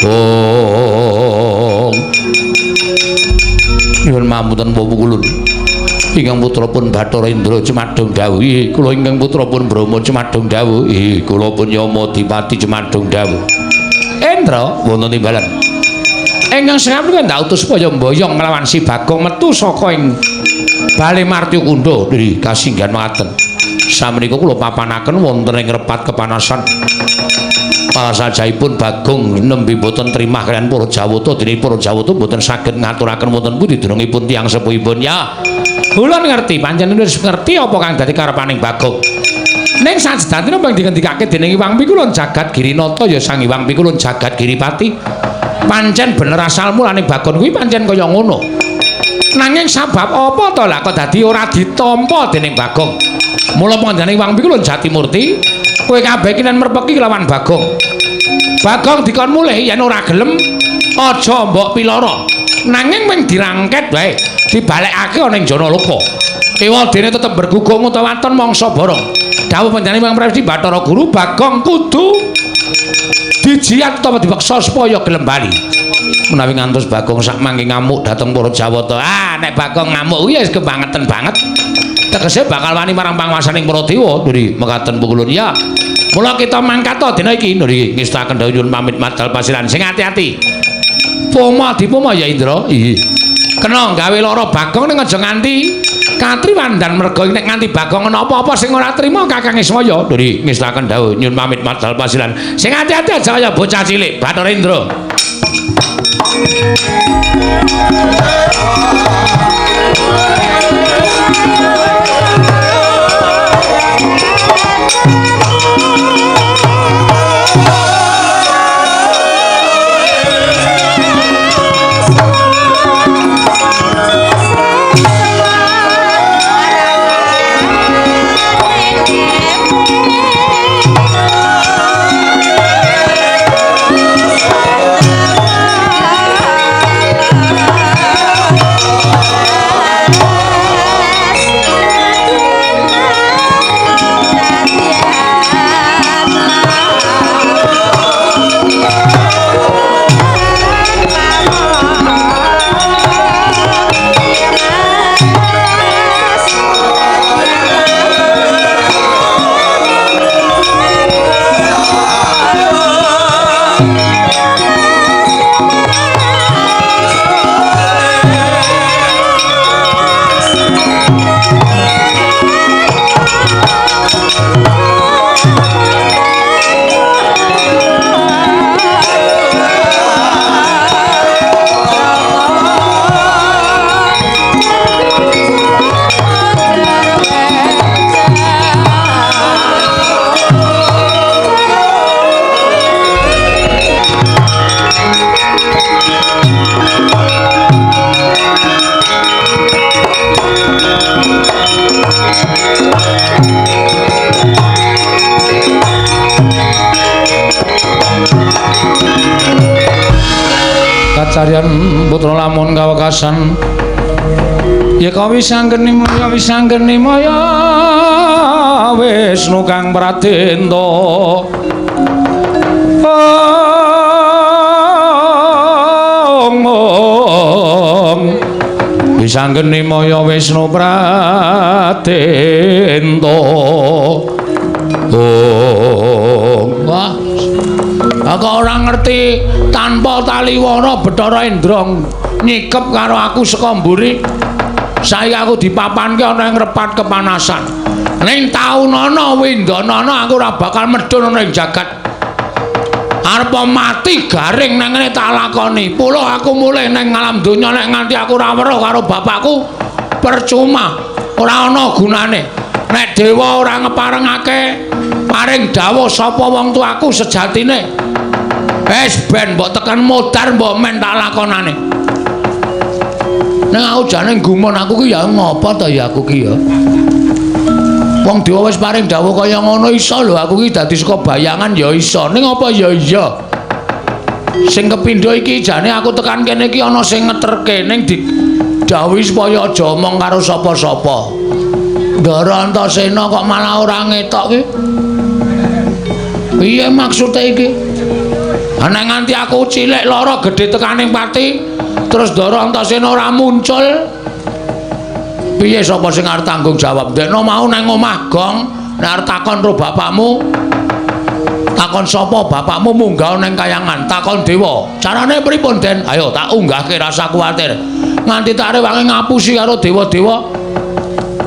ong nyuwun mamunten pukulun ingkang putra pun Bathara Indra Cemadung dawuh, kula ingkang putra pun Brahma Cemadung dawuh, kula pun Yama Dipati Cemadung dawuh. Indra wonten timbalan ingkang sekampung ndak utus supaya mboyong nglawan si Bagong metu saka ing Bale Martyakunda. Nggih kasinggihan mekaten. Samenika kula papanaken wonten ing repat kepanasan. Palasajahipun Bagong nembe boten trimah kaliyan para Jawata, dene para Jawata boten saged ngaturaken wonten pundi dunungipun tiyang sepuhipun. Ya, kula ngerti, panjenengan wis ngerti apa kang dadi karepaning Bagong. Ning sajatine ping dingendikake dening Hyang Pikulun Jagat Girinata ya Sang Hyang Pikulun Jagat Giripati. Pancen bener asal mulane Bagong kuwi pancen kaya ngono. Nanging sabab apa to lah kok dadi ora ditampa dening Bagong? Mula panjenengane Hyang Pikulun Jatimurti, kowe kabeh iki nen merpeki lawan Bagong. Bagong dikon mulih yen ora gelem aja mbok piloro. Nanging mung dirangket wae, dibalekake ana ing Janaloka. Ewadene tetep bergugung utawa waton mangsa borong. Dawuh panjenengane Hyang Presti Bathara Guru, Bagong kudu dijiat utawa dipaksa supaya gelem bali. Menawi ngantos Bagong sak mangke ngamuk dhateng para Jawata. Ah, nek Bagong ngamuk kuwi wis kebangeten banget. Tegese bakal wani marang panguwasaning para dewa. Nggih, mekaten pukulun ya. Mula kita mangkat dina iki. Nggih, ngestakaken dawuh nyuwun pamit madal pasiran. Sing ati-ati. Poma dipoma ya Indra. Iya. Kena gawe lara Bagong ning aja nganti katriwandan merga nek nganti Bagong ana apa-apa sing ora trima Kakang Ismaya. Nggih, ngestakaken dawuh nyuwun pamit madal pasiran. Sing ati-ati aja kaya bocah cilik Bathara Indra. Kacarian putra lamun kawekasan ya kawi sanggeni maya wisanggeni maya Wisnu kang pradenta. Ong ong wisanggeni maya Wisnu pradenta. Ong wah aku ora ngerti tanpa taliwana Bathara Indra nyikep karo aku saka mburi. Saiki aku dipapanke ana ing repat kepanasan. Ning taunana windanana aku ora bakal medhun ana ing jagat. Arep mati garing nang ngene tak lakoni. Puluh aku mulih ning alam donya nek nganti aku ora weruh karo bapakku percuma, ora ana gunane. Nek dewa ora ngeparengake Paring dawuh sapa wong tuaku sejatine. Wis ben mbok tekan modar mbok men tak lakonane. Ning aku jane gumun aku ki ya ngopo to ya aku ki ya. Wong dewa wis paring dawuh kaya ngono iso lho aku ki dadi saka bayangan ya iso. Ning apa ya iya. Sing kepindho iki jane aku tekan kene iki ana sing ngeterke ning didhawuhi supaya aja omong karo sapa-sapa. Ndara Antasena kok malah ora ngetok ki. Piye maksude iki? Ana nganti aku cilik lara gedhe tekaning pati terus Ndara Antasena ora muncul. Piye sapa sing arep tanggung jawab? Ndekno mau nang omah gong, nek arep takon karo bapakmu, takon sapa bapakmu munggah nang kayangan, takon dewa. Carane pripun, Den? Ayo tak unggahke rasa kuwatir. Nganti tak rewangi ngapusi karo dewa-dewa.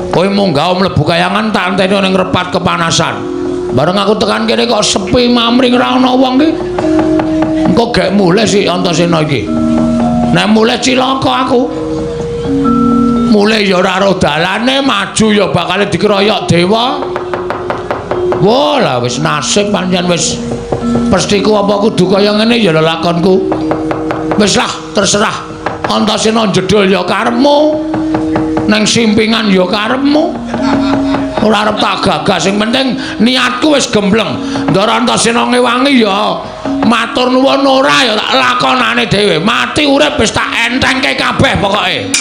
Kowe munggah mlebu kayangan tak enteni ning repat kepanasan. Bareng aku tekan kene kok sepi mamring ra ana wong ki. Engko gek mulih si Antasena iki. Nek mulih cilaka aku. Mulih ya ora ro dalane, maju ya bakal dikeroyok dewa. Wah lah wis nasib pancen wis pestiku apa kudu kaya ngene ya lelakonku. Wis lah terserah. Antasena jedul ya karepmu. Neng simpingan ya karepmu. Ora arep tak gagas, sing penting niatku wis gembleng. Ndara Antasena ngewangi ya matur nuwun ora ya tak lakonane dhewe. Mati urip wis tak entengke kabeh pokoke.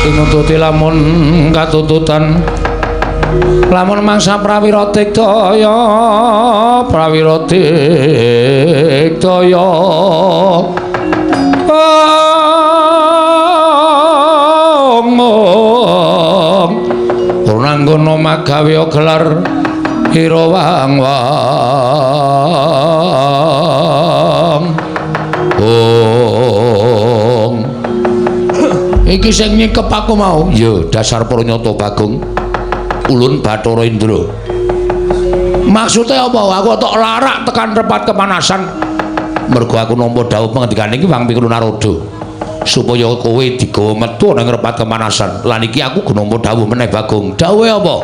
Tinututi lamun katututan lamun mangsa prawira digdaya prawira digdaya ong ora magawe gelar ira wang wang ong. Iki sing nyikep aku mau ya dasar pranyata Bagong Ulun Bathara Indra. Maksude apa? Aku tok larak tekan repat kepanasan mergo aku nampa dawuh pengendikane iki Wang Pikul Narada supaya kowe digawa metu nang repat kepanasan. Lan iki aku nampa dawuh meneh Bagong. Dawuhe apa?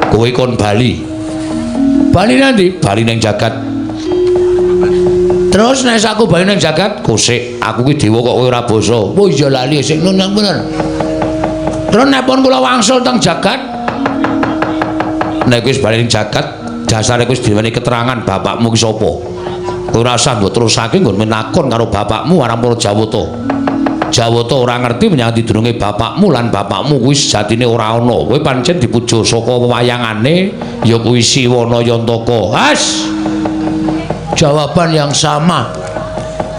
Kowe kon bali. Bali nanti? Bali nang jagat. Terus nek aku bali nang jagat, kosek aku ki dewa kok kowe ora basa. Oh iya lali sik nun bener. Terus nek pun kula wangsul teng jagat, nek wis bali ning jagat, dasare wis diweni keterangan bapakmu ki sapa. Kowe ora usah mbok terusake nggon menakon karo bapakmu marang para Jawata. Jawata ora ngerti menyang didurunge bapakmu lan bapakmu kuwi sejatine ora ana. Kowe pancen dipuja saka wewayangane ya kuwi Siwana Yantaka. Has. Jawaban yang sama.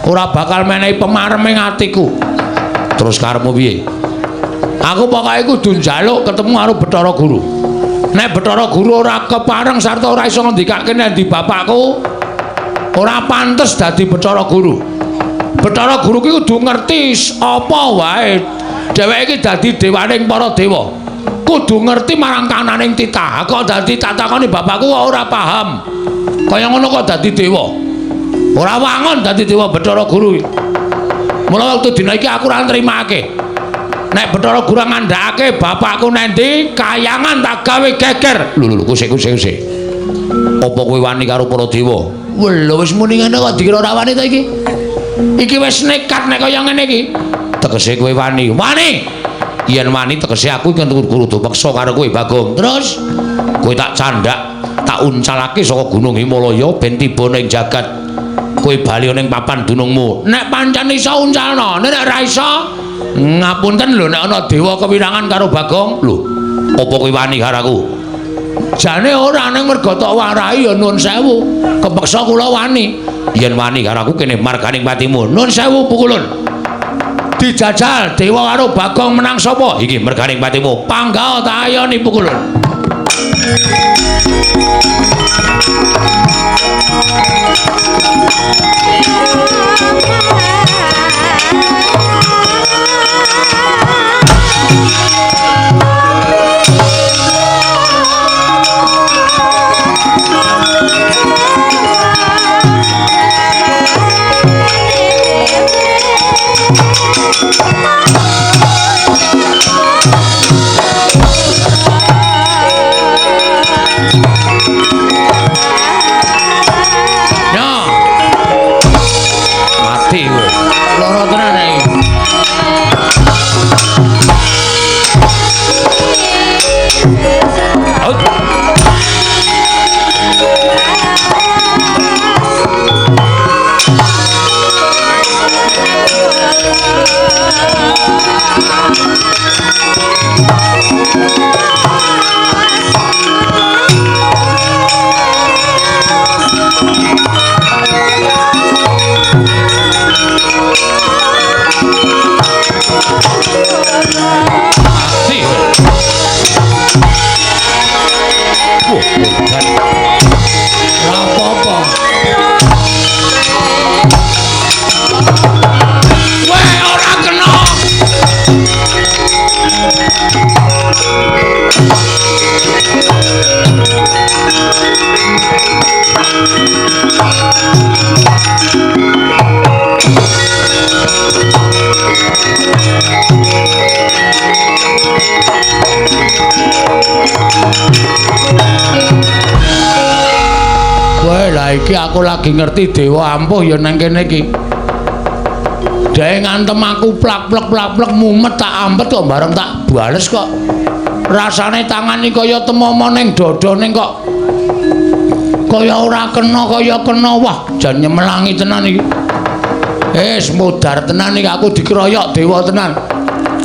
Ora bakal menehi pemarem ing atiku. Terus karepmu piye? Aku pokoke kudu njaluk ketemu karo Bathara Guru. Nek Bathara Guru ora kepareng sarta ora iso ngendikake nek ndi bapakku, ora pantes dadi Bathara Guru. Bathara Guru ki kudu ngerti apa wae. Dheweke iki dadi dewaning para dewa. Kudu ngerti marang kananing titah. Kok dadi tak takoni bapakku kok ora paham. Kaya ngono kok dadi dewa. Ora wangun dadi dewa Bathara Guru. Mula wektu dina iki aku ora nrimake. Nek Bathara Guru ngandhakake bapakku nendi, kayangan tak gawe geger. Lho lho kusik kusik kusik. Apa kowe wani karo para dewa? Lho wis muni ngene kok dikira ora wani ta iki? Iki wis nekat nek kaya ngene iki. Tegese kowe wani. Wani. Yen wani tegese aku iki kudu peksa karo kowe Bagong. Terus kowe tak candhak, tak uncalake saka Gunung Himalaya ben tiba ning jagat. Kowe bali ning papan dunungmu. Nek pancen iso uncalno, nek ora iso ngapunten lho nek ana dewa kewirangan karo Bagong. Lho, apa kowe wani karo aku? Jane ora, ning mergo tok warai ya nuwun sewu. Kepeksa kula wani. Yen wani karo aku kene marganing patimu. Nun sewu pukulun. Dijajal dewa karo Bagong menang sapa? Iki merganing patimu. Panggah ta ayoni pukulun. Iki aku lagi ngerti dewa ampuh ya nang kene iki. Dhek ngantem aku plak-plek plak-plek mumet tak ampet kok bareng tak bales kok. Rasane tangan iki kaya temomo ning dada ning kok kaya ora kena kaya kena. Wah, jan nyemelangi tenan iki. Wis modar tenan iki aku dikeroyok dewa tenan.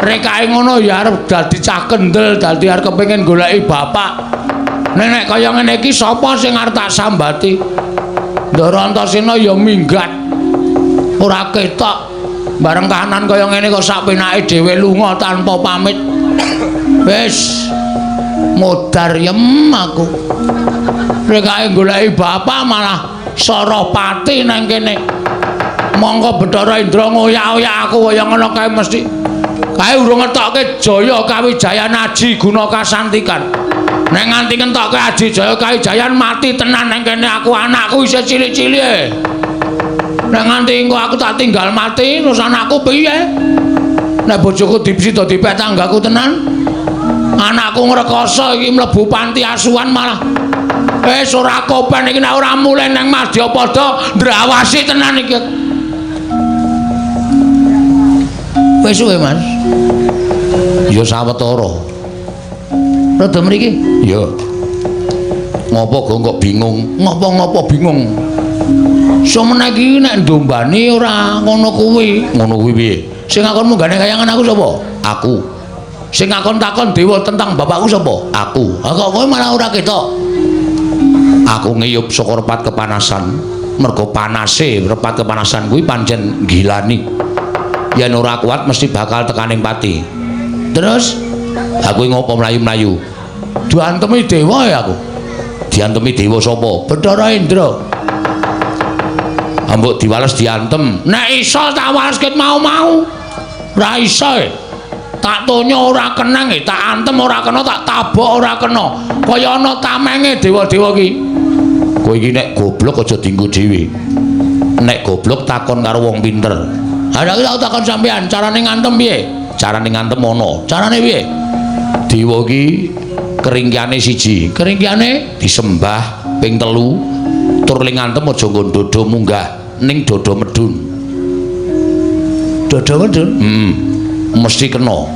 Rekake ngono ya arep dadi cah kendel, dadi arep kepengin goleki bapak. Nek kaya ngene iki sapa sing arep tak sambati? Ndara Antasena ya minggat. Ora ketok. Bareng kahanan kaya ngene kok sak penake dhewe lunga tanpa pamit. Wis modar yem aku. Rekake goleki bapak malah Sarapati nang kene. Mongko Bathara Indra ngoyak-oyak aku kaya ngono kae mesti. Kae urung ngetokke Jaya Kawijayan Aji Guna Kasantikan. Nek nganti ngentokke Aji Jaya Kawijayan mati tenan nang kene aku, anakku isih cilik-cilik. Nek nganti engko aku tak tinggal mati terus anakku piye? Nek bojoku dipsida dipek tanggaku tenan. Anakku ngrekoso iki mlebu panti asuhan malah. Wis ora kopen iki nek ora mulih nang Madyapada ndrawasi tenan iki. Wis suwe, Mas. Ya sawetara. Rada mriki? Ya. Ngopo kok bingung? Ngopo-ngopo bingung? Semene iki nek ndombani ora ngono kuwi. Ngono kuwi piye? Sing ngakon munggane kayangan aku sapa? Aku. Sing ngakon takon dewa tentang bapakku sapa? Aku. Ha kok kowe malah ora ketok. Aku ngiyup saka repat kepanasan. Mergo panase repat kepanasan kuwi pancen gilani. Yen ora kuat mesti bakal tekaning pati. Terus aku ngopo mlayu-mlayu? Diantemi dewa ya aku. Diantemi dewa sapa? Bathara Indra. Ambok diwales diantem. Nek iso tak wales ket mau-mau. Ora iso. Tak tonyo ora kenang, tak antem ora kena, tak tabok ora kena. Kaya ana tamenge dewa-dewa iki. Kowe iki nek goblok aja dienggo dhewe. Nek goblok takon karo wong pinter. Ha nek aku takon sampean, carane ngantem piye? Carane ngantem ana. Carane piye? Dewa iki keringkiane siji. Keringkiane disembah ping 3, tur ling ngantem aja nggon dodo munggah ning dodo medun. Dodo medun? Mesti kena.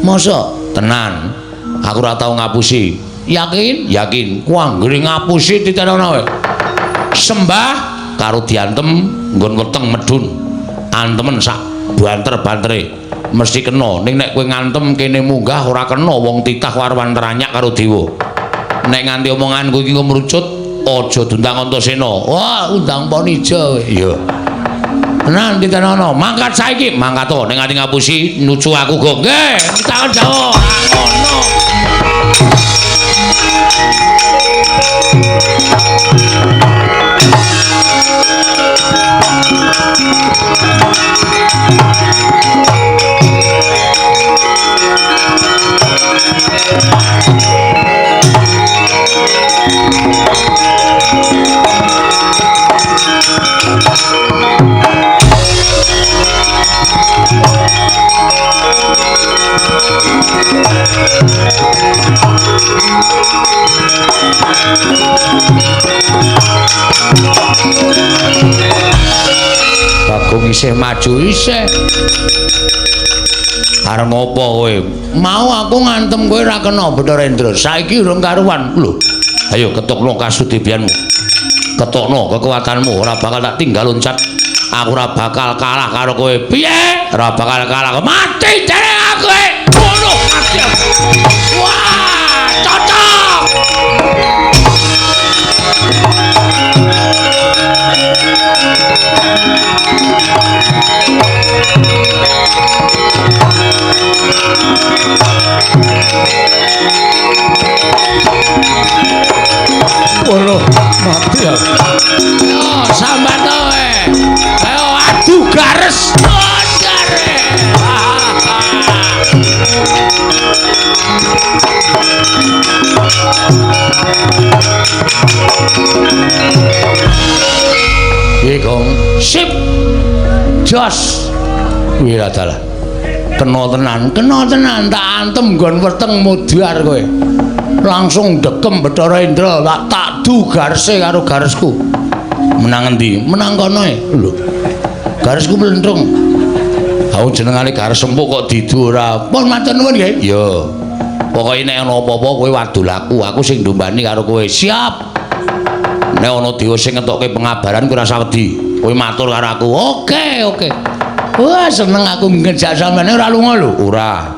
Masa? Tenan. Aku ora tau ngapusi. Yakin? Yakin. Ku anggere ngapusi titenono wae. Sembah karo diantem nggon weteng medun. Antemen sak banter-bantere mesti kena. Ning nek kowe ngantem kene munggah ora kena, wong titah warwan teranyak karo dewa. Nek nganti omonganku iki mrucut Aja diundang Antasena. Wah, undang Ponija kowe. Iya. Tenan titenono, mangkat saiki, mangkat to ning ati ngapusi nucu aku go. Nggih, tangan Jawa. Ngono. Bagong isih maju isih. Arep ngopo kowe? Mau aku ngantem kowe ora kena Bathara Indra. Saiki urung karuan. Lho. Ayo ketokno kasudibianmu. Ketokno kekuatanmu, ora bakal tak tinggal loncat. Aku ora bakal kalah karo kowe. Piye? Ora bakal kalah. Mati jare aku. Ngono mati aku. Wah, cocok. Waduh, mati ya. Yo, sambat kowe. Ayo adu gares. Gare. Piye, Gong? Sip. Jos. Wiradalah. Kena tenan tak antem nggon weteng mudhar kowe. Langsung dekem Bathara Indra, tak du garese karo garesku. Menang endi? Menang kono e. Lho. Garesku mlentrung. Aku jenengane gares empuk kok didu ora. Pun matur nuwun nggih. Iya. Pokoke nek ana apa-apa kowe wadul aku, aku sing ndombani karo kowe. Siap. Nek ana dewa sing ngetokke pengabaran kowe ora wedi. Kowe matur karo aku. Oke, oke. Wah, seneng aku ngejak sampeyan ora lunga lho. Ora.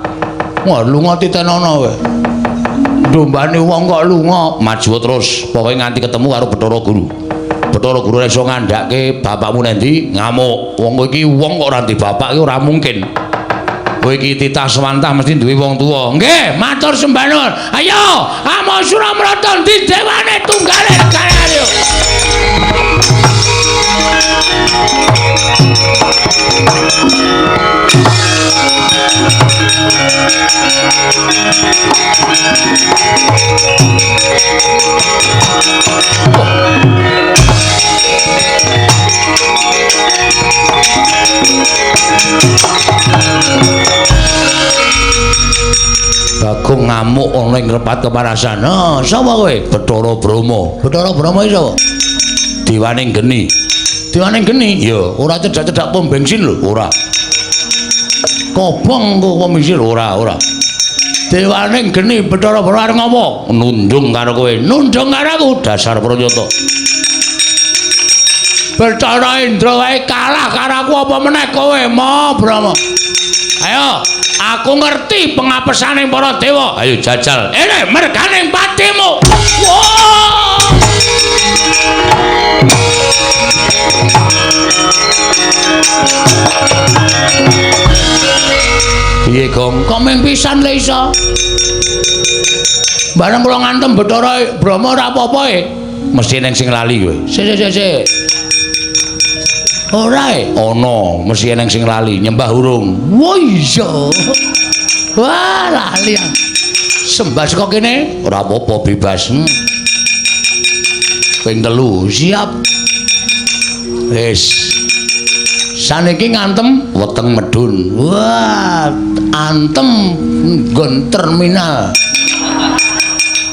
Wah, lunga titenono kowe. Dombane wong kok lunga, maju terus. Pokoke nganti ketemu karo Bathara Guru. Bathara Guru ora iso ngandhake bapakmu nendi, ngamuk. Wong kowe iki wong kok ora ndek bapak iki ora mungkin. Kowe iki titah swantah mesti duwe wong tuwa. Nggih, matur sembah nuwun. Ayo, amo Suramrata ndi dewane tunggale kaya yo. Bagong ngamuk ana ing repat kepanasan. "Ha, sapa kowe?" "Bathara Brahma." "Bathara Brahma iki sapa?" "Dewaning geni." "Dewaning geni?" "Ya, ora cedhak-cedhak pom bensin lho." "Ora." "Kobong kok pom bensin?" "Ora, ora." "Dewaning geni Bathara Brahma arep ngopo?" "Nundung karo kowe." "Nundung karo aku?" "Dasar pranyata." Bathara Indra wae kalah karo aku apa meneh kowe, Ma Brahma. Ayo, aku ngerti pengapesane para dewa. Ayo jajal. Ene merganing patimu. Wah! Piye, Gong? Kok mung pisan le iso? Bareng kula ngantem Bathara Brahma ora apa-apa e. Mesti eneng sing lali kowe. Sik sik sik. Ora e? Ana, mesti eneng sing lali, nyembah urung. Wah iya. Wah, lali. Sembah saka kene ora apa-apa bebas. Ping 3, siap. Wis. Saniki ngantem weteng medun. Wah, antem nggon terminal.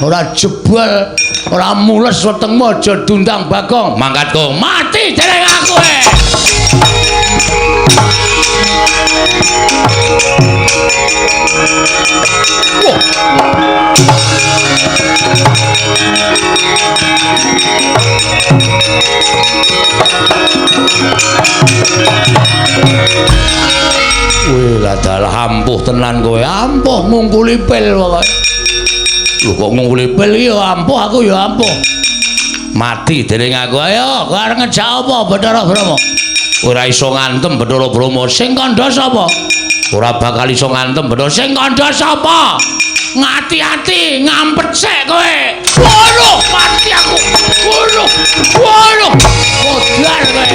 Ora jebol, ora mules wetengmu aja diundang Bagong. Mangkat kok mati dereng aku e. Wah. Wih, ladalah ampuh tenan kowe. Ampuh ngungkuli pil pokoke. Lho kok ngungkuli pil iki ya ampuh, aku ya ampuh. Mati dening aku. Ayo, kowe arep ngejak apa Bathara Brahma? Ora iso ngantem Bathara Brahma. Sing kandha sapa? Ora bakal iso ngantem Bathara. Sing kandha sapa? Ngati-ati, ngampet sik kowe. Waduh, mati aku. Waduh. Waduh. Modar kowe.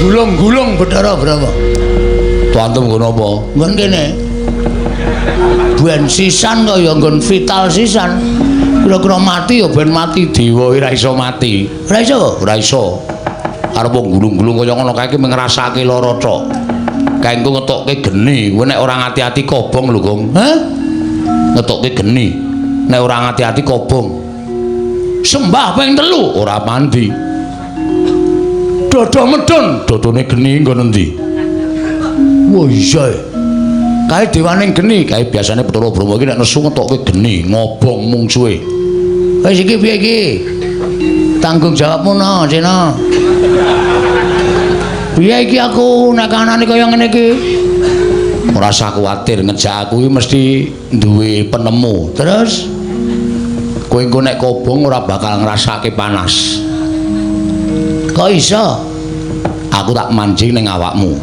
Gulung-gulung Bathara Brahma. Tuantem nggon apa? Nggon kene. Ben sisan kaya nggon vital sisan. Kira-kira mati ya ben mati dewa ora iso mati. Ora iso? Ora iso. Arep gulung-gulung kaya ngono kae iki ngrasake lara tok. Kae engko ngetokke geni, kowe nek ora ngati-ati kobong lho, Gong. Hah? Ngetokke geni. Nek ora ngati-ati kobong. Sembah ping 3 ora mandi. Dodo medun, dodone geni nggon endi? Wah iya. Kae dewaning geni, kae biasane Bathara Brahma iki nek nesu ngetokke geni, ngobong mungsuhe. Wis iki piye iki? Tanggung jawabmu no, Sena. Piye iki aku nek kanane kaya ngene iki? Ora usah kuwatir, ngejak aku iki mesti duwe penemu. Terus kowe engko nek kobong ora bakal ngrasake panas. Kok iso? Aku tak mancing ning awakmu.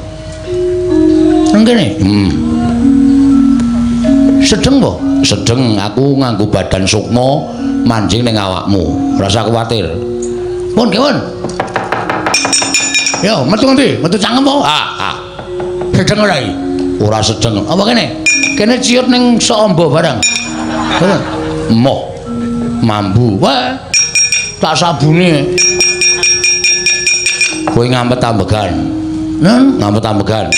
Nang kene? Sedeng po? Sedeng, aku nganggo badan sukma mancing ning awakmu. Ora usah kuwatir. Pun, kewon. Yo, metu ngendi? Metu cangkem po? Ah, ah. Sedeng ora iki? Ora sedeng. Apa kene? Kene ciut ning sok amba barang. Moh. Mambu. Wah. Tak sabune. Kowe ngampet ambegan. Nen, ngampet ambegan.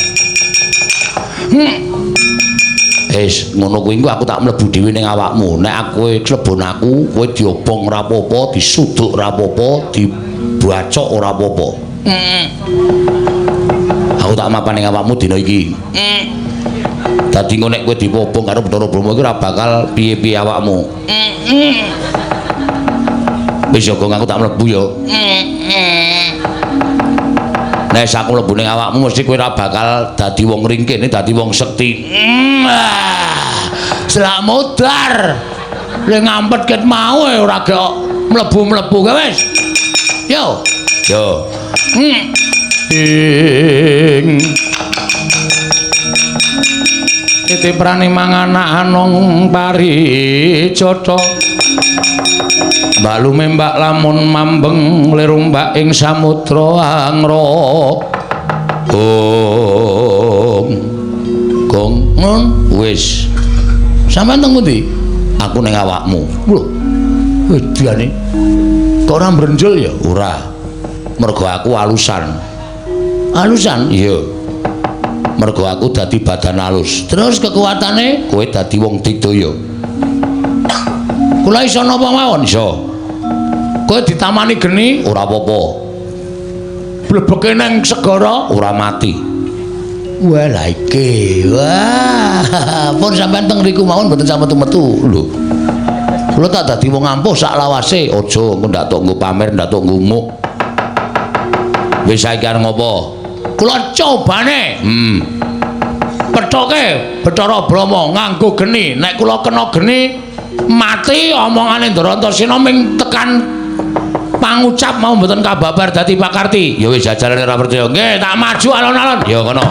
Wis, ngono kuwi engko aku tak mlebu dhewe ning awakmu. Nek aku klebon aku, kowe diobong ora apa-apa, disuduk ora apa-apa, dibacok ora apa-apa. Aku tak mapan ning awakmu dina iki. Dadi engko nek kowe dipobong karo Bathara Brahma iki ora bakal piye-piye awakmu. Wis ya, Gong, aku tak mlebu ya. Nek aku mlebu ning awakmu mesti kowe ora bakal dadi wong ringkih, dadi wong sekti. Selak modar. Le ngampet ket mau ora gak mlebu-mlebu kae wis. Yo. Yo. Ing titiprane manganak anong paricotha. Balume mbak lamun mambeng lirumbak ing samudra angra. Gong. Gong ngon wis. Sampeyan teng pundi? Aku ning awakmu. Lho. Wedane. Kok ora mbrenjul ya? Ora. Mergo aku alusan. Alusan? Iya. Mergo aku dadi badan alus. Terus kekuatane kowe dadi wong digdaya. Kula iso napa mawon? Iso. Kowe ditamani geni ora apa-apa. Blebeke nang segara ora mati. Wah lha iki. Wah, pun sampean teng mriku mawon mboten sampe metu-metu lho. Kula tak dadi wong ampuh sak lawase. Aja engko ndak tok nggo pamer, ndak tok ngumuk. Wis saiki arep ngopo? Kula cobane. Pethoke Bathara Brahma nganggo geni. Nek kula kena geni mati omongane Ndrantasena ming tekan pangucap mau mboten kababar dadi pakarti. Ya wis jajalane ora percaya. Nggih, tak maju alon-alon. Ya kono.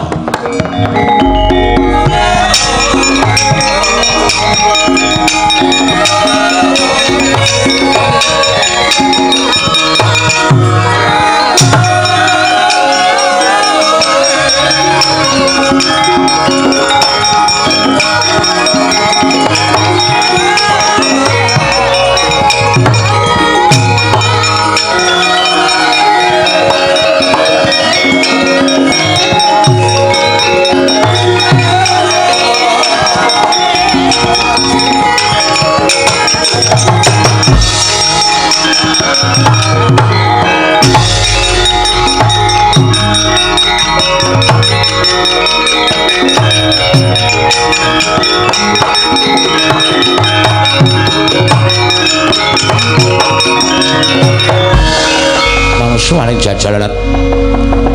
Suwane jajalalat.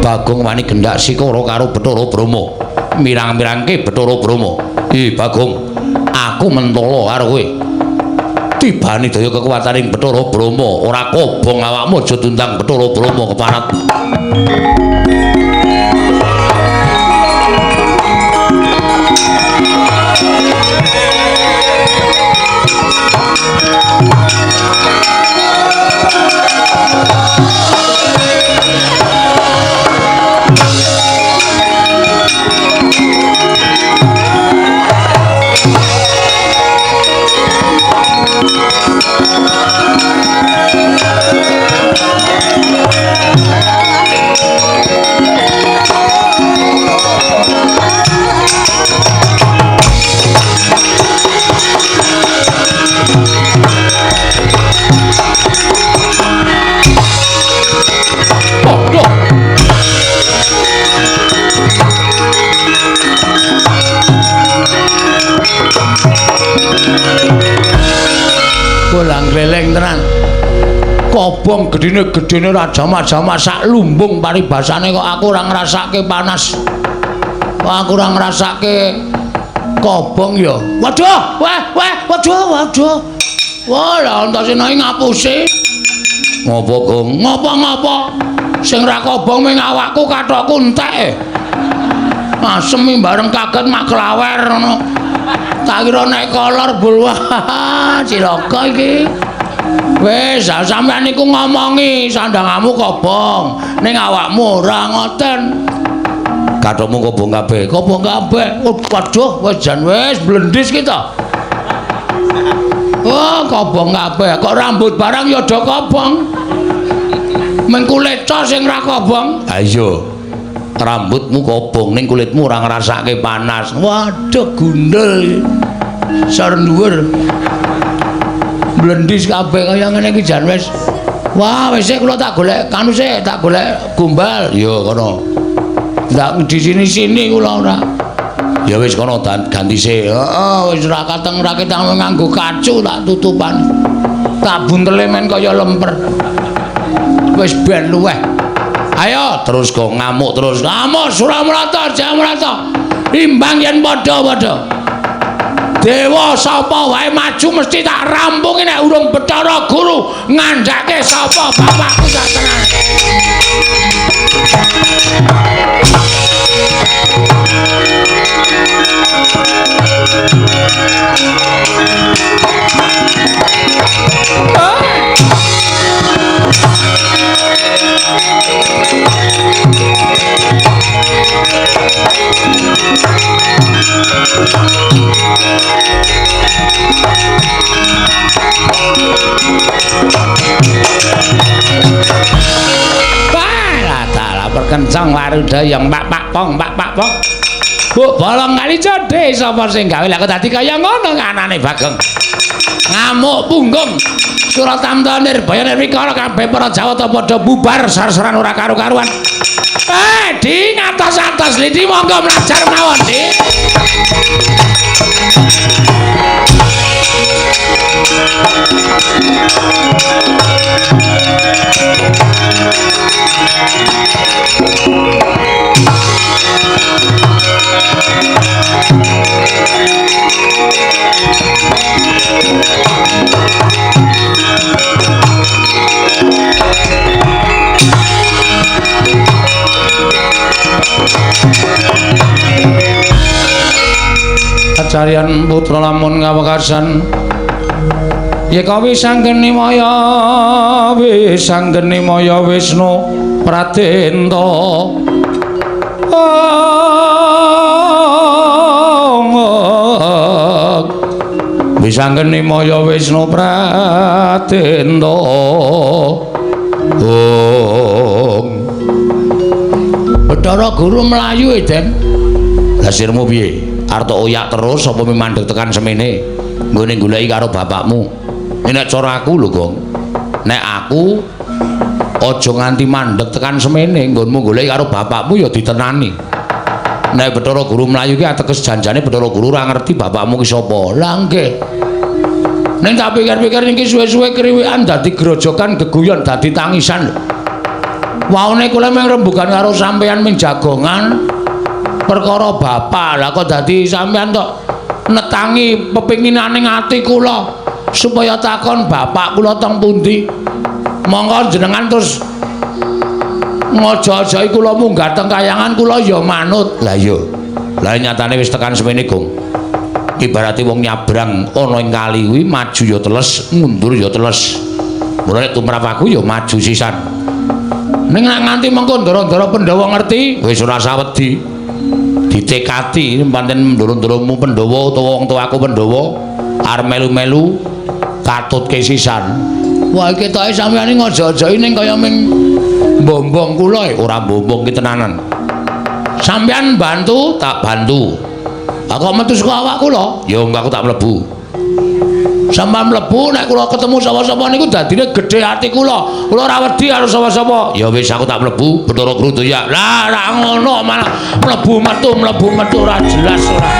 Bagong wani gendak sikara karo Bathara Brahma. Mirang-mirangke Bathara Brahma. "Ih, Bagong, aku mentala karo kowe. Tibane daya kekuwataning Bathara Brahma, ora kobong awakmu aja diundang Bathara Brahma keparat." Bolang gleleng tenan. Kobong gedine-gedene ra jamak-jamak sak lumbung paribasane kok aku ora ngrasake panas. Kok aku ora ngrasake kobong ya. Waduh, wah, wah, waduh, waduh. Wah, lah Antasena iki ngapusi. Ngopo, Gong? Ngopo-ngopo? Sing ra kobong ming awakku kathokku entek. Asem bareng kaget mak klawer ngono. Tak kira nek kolor bul, wah cilaka iki. Wis, sampean niku ngomongi sandangamu kobong, ning awakmu ora ngoten. Kathokmu kobong kabeh, kobong kabeh. Waduh, wis jan wis blendis ki to. Oh, kobong kabeh. Kok rambut barang ya do kobong. Meng kulit sing ra kobong. Ha iya. Rambutmu kobong ning kulitmu ora ngrasake panas. Waduh, gundul. Sor dhuwur. Blendis kabeh kaya ngene iki jan wis. Wah, wis kula tak golek kanu sik, tak golek gombal. Ya kono. Ndak di sini-sini kula ora. Ya wis kono ganti sik. Heeh, wis ora kateng ra ketang nganggo kacu tak tutupan. Tak buntele men kaya lemper. Wis ben luweh. Ayo terus kok ngamuk terus. Ngamuk Suramrata, Jamrata. Imbang yen padha-padha. Dewa sapa wae maju mesti tak rampungi nek urung Bathara Guru ngandhake sapa bapakku sak tenan. Wah, perkencang warudayang pak pak pong pak pak pong. Bu bolong kali jodhe sapa sing gawe lha kok dadi kaya ngono anane Bagong. Ngamuk punggung. Suratamta Nirbaya Nirwikara kabeh para Jawata padha bubar sar-saran ora karu-karuan. Di ngatos-atos lidi monggo mlajar mawon, Di. Acaryan putra lamun kawekasan yeka wisanggeni maya wisanggeni maya Wisnu Pradenta. Wisanggeni maya Wisnu Pradenta. Om Bathara Guru mlayu e, Den. Lah sirmu piye? Arep oyak terus apa mandeg tekan semene? Nggone goleki karo bapakmu. Nek cara aku lho, Gong. Nek aku aja nganti mandeg tekan semene, nggonmu goleki karo bapakmu ya ditenani. Nek Bathara Guru mlayu ki ateges janjane Bathara Guru ora ngerti bapakmu ki sapa. Lah nggih. Ning tak pikir-pikir niki suwe-suwe kriwikan dadi grojokan geguyon dadi tangisan lho. Waune kula mung rembugan karo sampeyan ming jagongan perkara bapak. Lah kok dadi sampeyan tok netangi pepinginane ati kula supaya takon bapak kula teng pundi. Monggo jenengan terus ngojo-ojoki kula munggah teng kayangan kula ya manut. Lah iya. Lah nyatane wis tekan semene, Gong. Ibarate wong nyabrang ana ing kali kuwi maju ya teles, mundur ya teles. Mula nek tumrap aku ya maju sisan. Ning nek nganti mengko ndara-ndara Pandhawa ngerti, wis ora sawedi. Ditekati pancen ndoro-ndoromu Pandhawa utawa wong tuaku Pandhawa arep melu-melu katutke sisan. Wah iki ketoke sampeyan iki ngojo-ojoki ning kaya ming mbombong kula ora mbombong ki tenanan. Sampeyan bantu, tak bantu. Aku metu saka awak kula, ya aku tak mlebu. Sampeyan mlebu nek kula ketemu sapa-sapa niku dadine gedhe ati kula. Kula ora wedi karo sapa-sapa. Ya wis aku tak mlebu, Bathara Guru ya. Lah ora ngono malah mlebu metu ora jelas ora.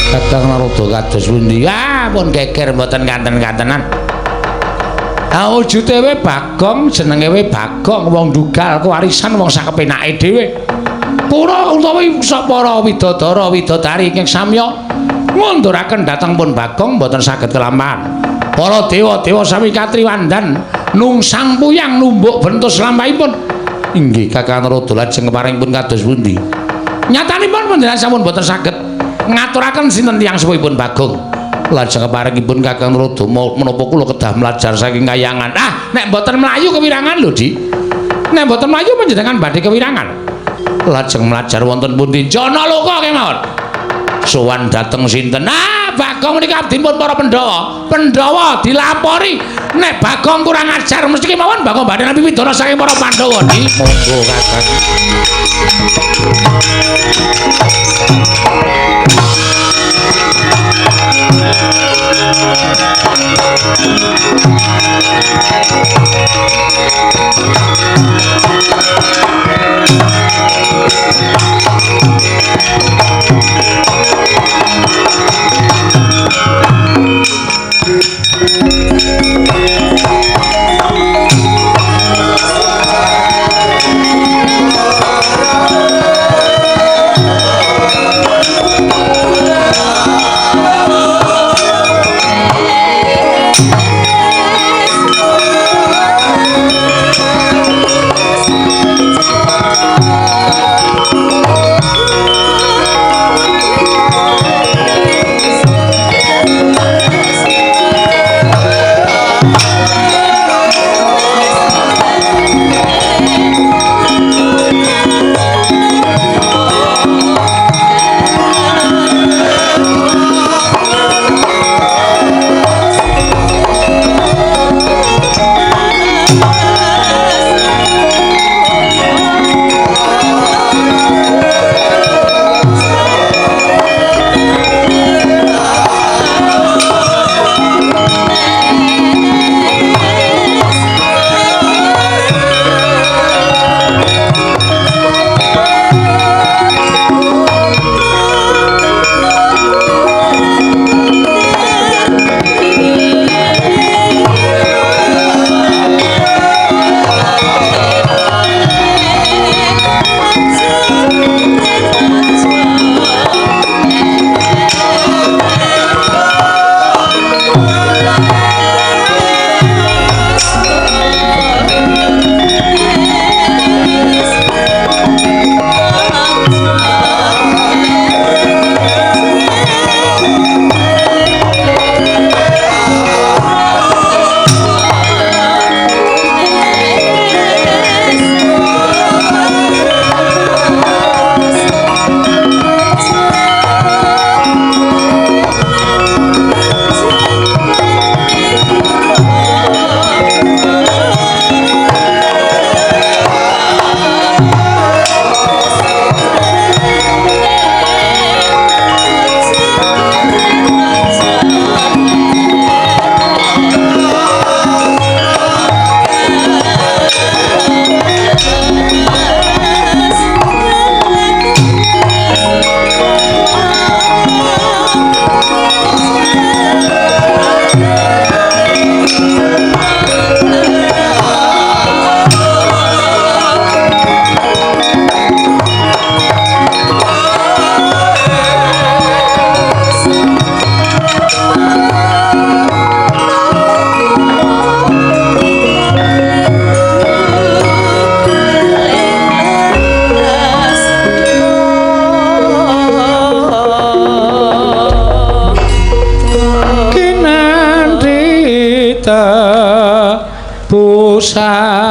Kakang Narada kados pundi? Ah, pun geger mboten kanten-kantenan. Ah, wujude we Bagong, jenenge we Bagong, wong dugal kewarisan wong sakepenake dhewe. Pura utawi para widodara widodari ingkang samya ngunduraken dhateng pun Bagong mboten saged kelampahan. Para dewa-dewa sami katriwandan nungsang puyang numbuk bentus lampahipun. Inggih Kakang Narada lajeng keparingipun kados pundi? Nyatanipun panjenengan sampun mboten saged ngaturaken sinten tiyang sepuhipun Bagong. Lajeng keparingipun Kakang Narada menapa kula kedah mlajar saking kayangan. Ah, nek mboten mlayu kewirangan lho, Dik. Nek mboten mlayu panjenengan badhe kewirangan. Lajeng mlajar wonten pundi? Janaloka kemawon. Sowan dhateng sinten? Ah, Bagong menika abdinipun para Pandhawa. Pandhawa dilapori nek Bagong kurang ajar mesti kemawon Bagong badhe nampi pidana saking para Pandhawa, Dik. Monggo Kakang. Tebu sauyon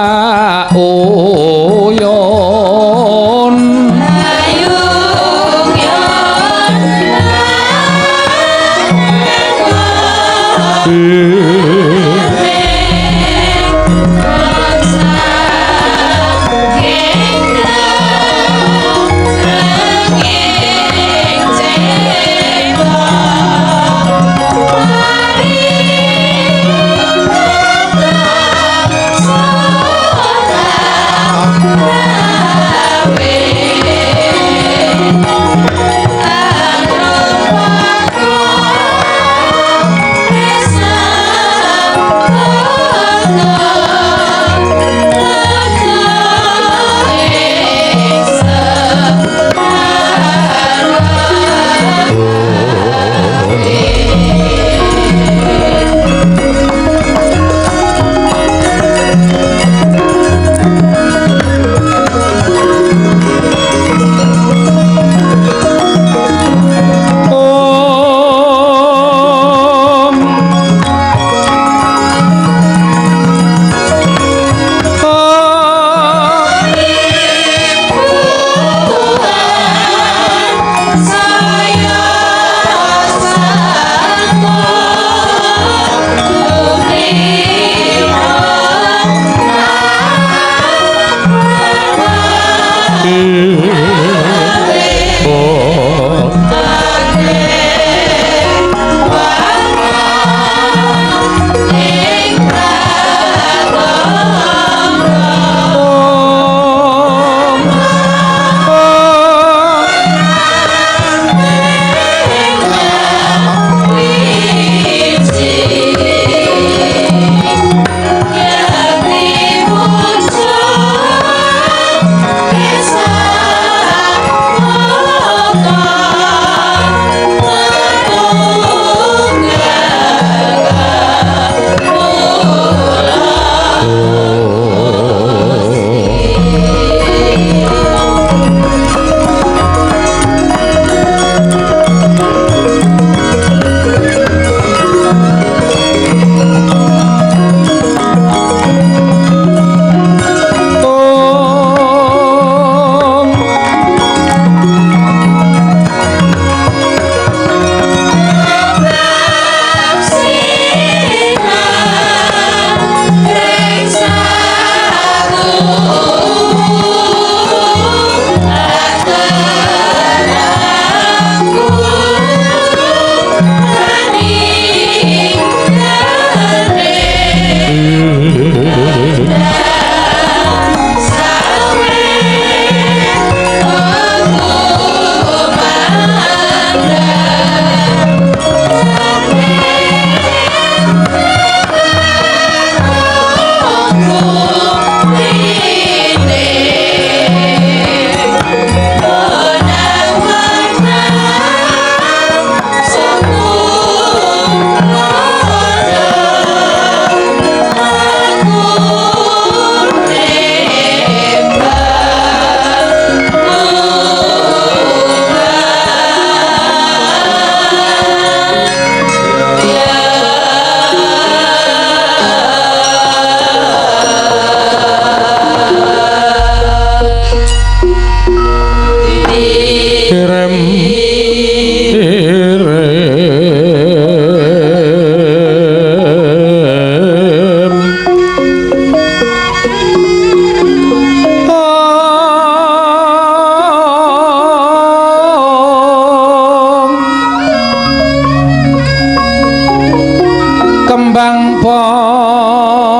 kembang popong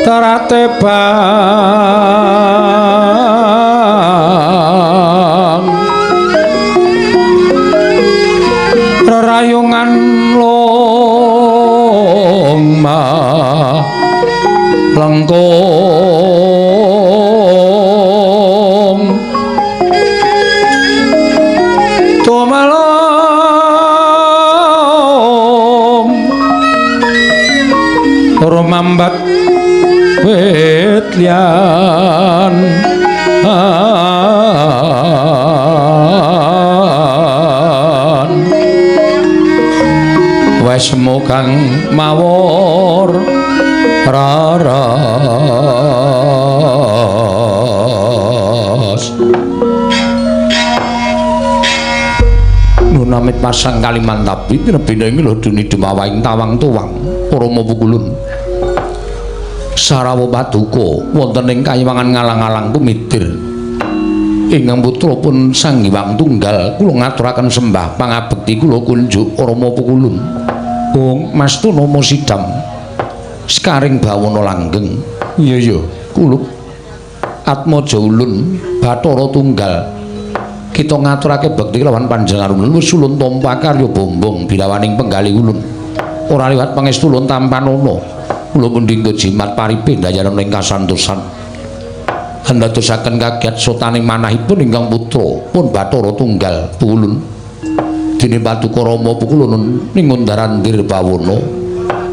terate bang rerayungan longma lengkung tumalong rumambat wit lian Wesmu kang mawur raras nunamit pasang Kalimantabi tinebina ing loduni dumawaing tawang tuwang Rama Pukulun sarawa paduka wonten ing kayiwangan ngalang-alang kumitir ingkang putra pun Sang Hyang Tunggal kula ngaturaken sembah pangabekti kula kunjuk Rama Pukulun. Ong Mastu nama sidam sekaring bawana langgeng. Iya iya kulup atmaja ulun Bathara Tunggal kita ngaturake bekti lawan panjenengan ulun wis ulun tampa karya bombong bilawaning penggalih ulun ora liwat pangestu ulun tampanana kula mundhing jimat paripe ndayanan ing kasantosan andadosaken kagiat sotaning manahipun ingkang putra pun Bathara Tunggal Pukulun dene paduka Rama Pukulun ning Undarandir bawana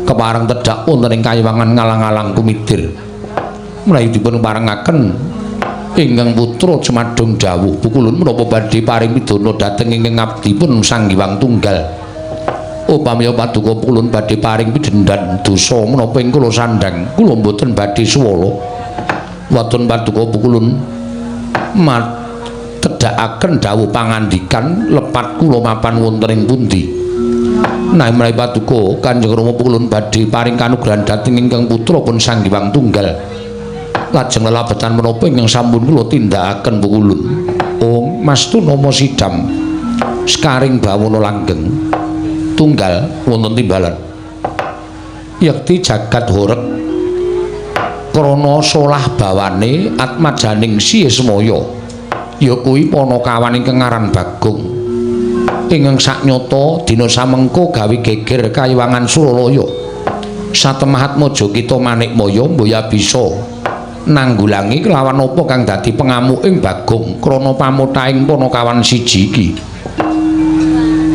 kepareng tedhak wonten ing kayiwangan ngalang-alang kumitir menawi dipun parengaken ingkang putra jumadung dawuh Pukulun menapa badhe paring pidana dhateng ingkang abdipun Sang Hyang Tunggal upami paduka Pukulun badhe paring pidhendan dosa menapa ing kula sandhang kula mboten badhe suwala wonten paduka Pukulun tedhakaken dawuh pangandikan lepat kula mapan wonten ing pundi nah menawi paduka Kanjeng Rama Pukulun badhe paring kanugrahan dhateng ingkang putra pun Sang Hyang Tunggal lajeng lelabetan menapa ingkang sampun kula tindakaken Pukulun. Ong Mastu nama sidam sekaring bawana langgeng tunggal wonten timbalan yekti jagat horeg krana solah bawane atmajaning Sismaya ya kuwi panakawan ingkang aran Bagong ingkang saknyata dina samengko gawe geger kayiwangan Suralaya satemah atmaja kita Manikmaya mboya bisa nanggulangi kelawan apa kang dadi pengamuking Bagong krana pamutaing panakawan siji iki.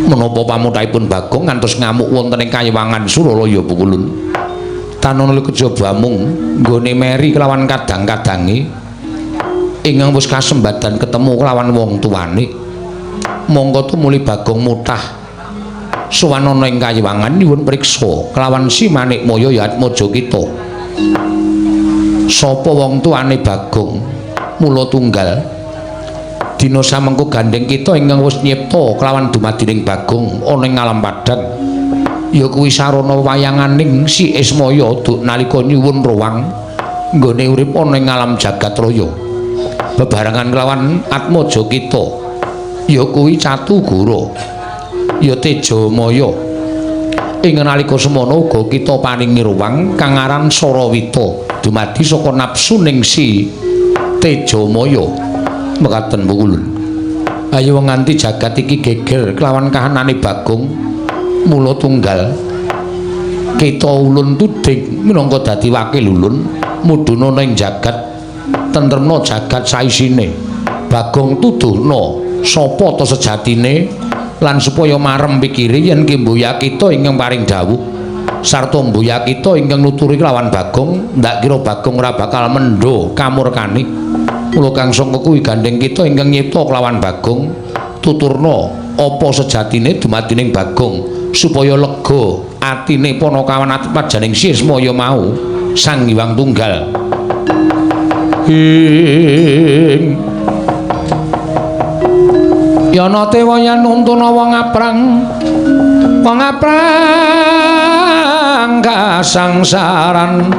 Menapa pamutahipun Bagong ngantos ngamuk wonten ing kayiwangan Suralaya Pukulun tanana kejaba mung nggone meri kelawan kadang-kadange ingkang wis kasembadan ketemu kelawan wong tuane mongko tumuli Bagong mutah sowan ana ing kayiwangan nyuwun priksa kelawan Si Manikmaya ya atmaja kita sapa wong tuane Bagong mula tunggal dina samengko gandheng kita ingkang wis nyipta kelawan dumadining Bagong ana ing alam padhang ya kuwi sarana wayanganing Si Ismaya duk nalika nyuwun ruwang nggone urip ana ing alam jagat raya bebarengan kelawan atmaja kita ya kuwi Catugara ya Tejamaya ing nalika semana uga kita paringi ruwang kang aran Sarawita dumadi saka nafsuning Si Tejamaya mekaten Pukulun. Ayo nganti jagat iki geger kelawan kahanane Bagong mula tunggal kita ulun tuding minangka dadi wakil ulun mudhuna ning jagat tentremna jagat saisine Bagong tuduhna sapa ta sejatine lan supaya marem pikire yen ki mboya kita ingkang paring dawuh sarta mboya kita ingkang nuturi kelawan Bagong ndak kira Bagong ora bakal mendho kamurkane mula kang sangka kuwi gandheng kita ingkang nyipta kelawan Bagong tuturna apa sejatine dumadining Bagong supaya lega atine panakawan atmajaning Sismaya mau Sang Hyang Tunggal ing yana tewa yen nuntuna wong aprang kasangsaran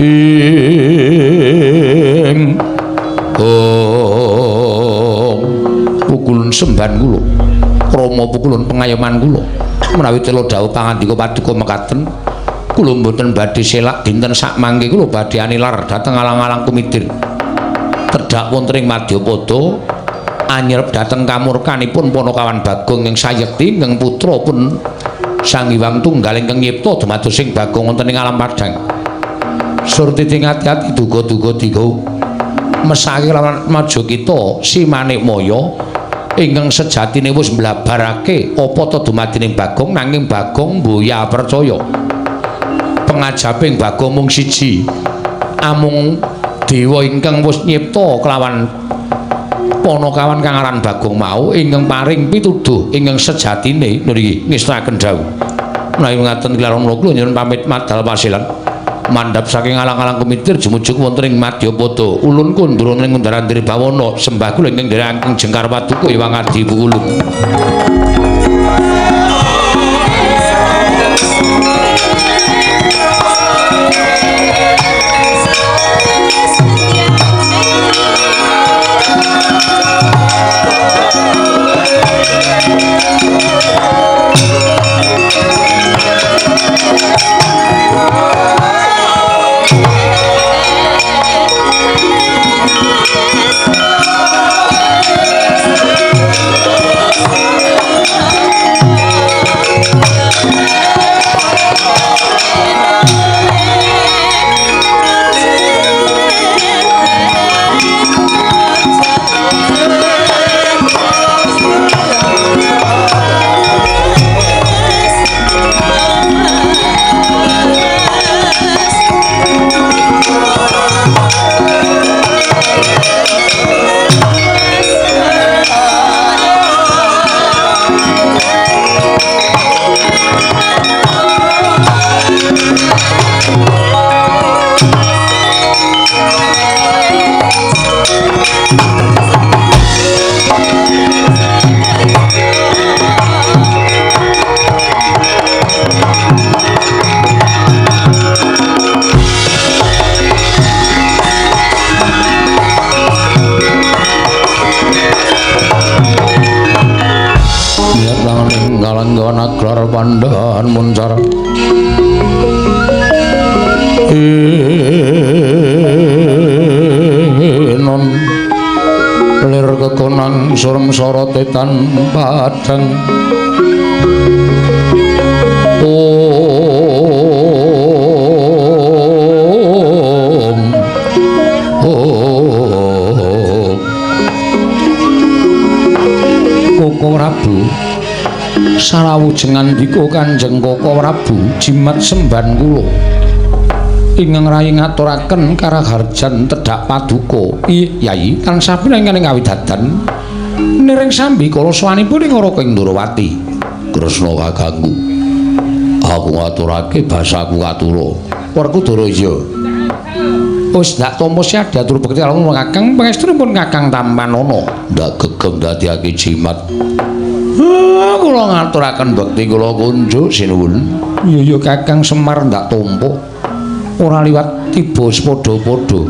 ing ong Pukulun semban kula krama Pukulun pengayoman kula menawi tela dawuh pangandika paduka mekaten kula mboten badhe selak dinten sakmangke kula badhe anilar dhateng alang-alang kumidir tedhak wonten ing madyapada anyerep dhateng kamurkanipun panakawan Bagong ing sayekti ingkang putra pun Sang Hyang Tunggal ingkang nyipta dumados sing Bagong wonten ing alam padhang. Surtiti ngati-ati duga-duga diga mesake lawan maja kita Si Manikmaya ingkang sejatine wis mblabarake apa ta dumadining Bagong nanging Bagong mboya percaya. Pengajaping Bagong mung siji amung Dewa ingkang wis nyipta kelawan panakawan kang aran Bagong mau ingkang paring pituduh ingkang sejatine niki ngestakaken dawuh. Menawi ngaten kula kula nyuwun pamit madal pasilan. Mandhap saking alang-alang kumitir jumujuk wonten ing Madyapada. Ulun kundura ing undaran diri bawana sembah kula ingkang nderekaken jengkar paduka Hyang Adi Ulun. Aglar pandhan muncar enon lir kekonang surem sorote tan padhang om om Koko Prabu sarawujeng ngandika Kanjeng Koko Prabu jimat semban kula ingkang rayi ngaturaken karaharjan tedhak paduka. Yai tansah pinangan ing kawidadan niring sambi kala sawanipun ing Raka ing Ndrawati. Kresna kakangku, aku ngaturake basaku katura. Werkudara iya wis ndak tampa siadur bekti karo Kakang pangestunipun Kakang Tampanana ndak gegem dadiake jimat. Kula ngaturaken bekti kula kunjuk sinuwun. Iya ya Kakang Semar ndak tampa ora liwat tiba padha-padha.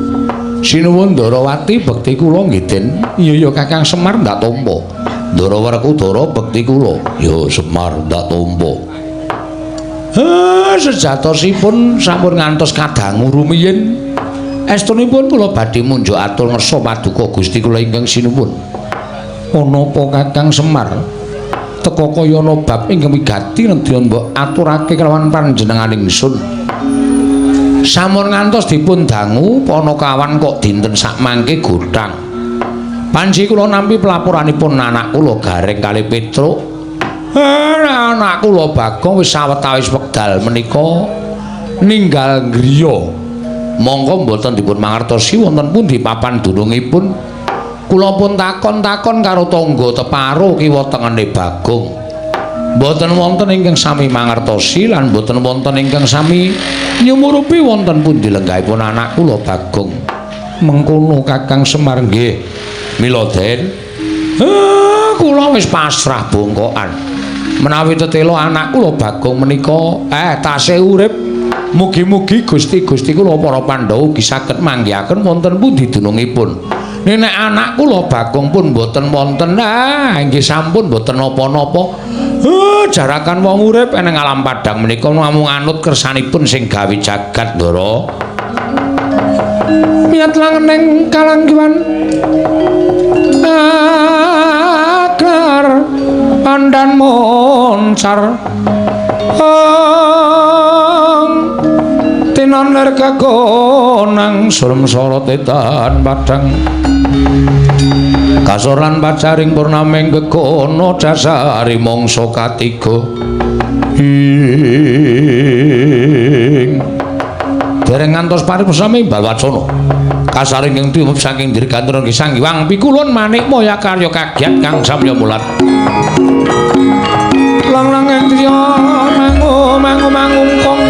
Sinuwun Ndarawati bekti kula nggih Den. Iya ya Kakang Semar ndak tampa. Ndara Werkudara bekti kula. Ya Semar ndak tampa. Sejatosipun sampun ngantos kadangu rumiyin. Estunipun kula badhe munjuk atur ngersa paduka Gusti kula ingkang sinuwun. Ana apa Kakang Semar? Teka kaya ana bab ingkang wigati nedya mbok aturake kelawan panjenengan ingsun. Sampun ngantos dipun dangu panakawan kok dinten sakmangke gothang. Panji kula nampi pelaporanipun anak kula Gareng kalih Petruk. Anak kula Bagong wis sawetawis wekdal menika ninggal griya. Mongko mboten dipun mangertosi wonten pundi papan dunungipun. Kula pun takon-takon karo tangga teparo kiwa tengene Bagong. Mboten wonten ingkang sami mangertosi lan mboten wonten ingkang sami nyumurupi wonten pundi lenggahipun anak kula Bagong. Mengkono Kakang Semar nggih. Mila Den, kula wis pasrah bongkokan. Menawi tetela anak kula Bagong menika tasih urip, mugi-mugi Gusti-gusti kula para Pandhawa ugi saged manggihaken wonten pundi dunungipun. Nek anak kula Bagong pun mboten wonten, nggih sampun mboten napa-napa. Jarakan wong urip eneng alam padhang menika namung anut kersanipun sing gawe jagat, Ndara. Miyat langeneng kalanggiwan akar pandan moncar tinon lir kekonang surem sorote tan padhang kasoran pacaring purnaming gegono dasari mangsa katiga ing Dereng ngantos paripsami balwacana. Kasaring ing timup saking dirgantara nggih Sang Hyang Pikulun manik moya karya kagiat kang samya mulat. Lang lang ing driya mangu mangu mangungkung.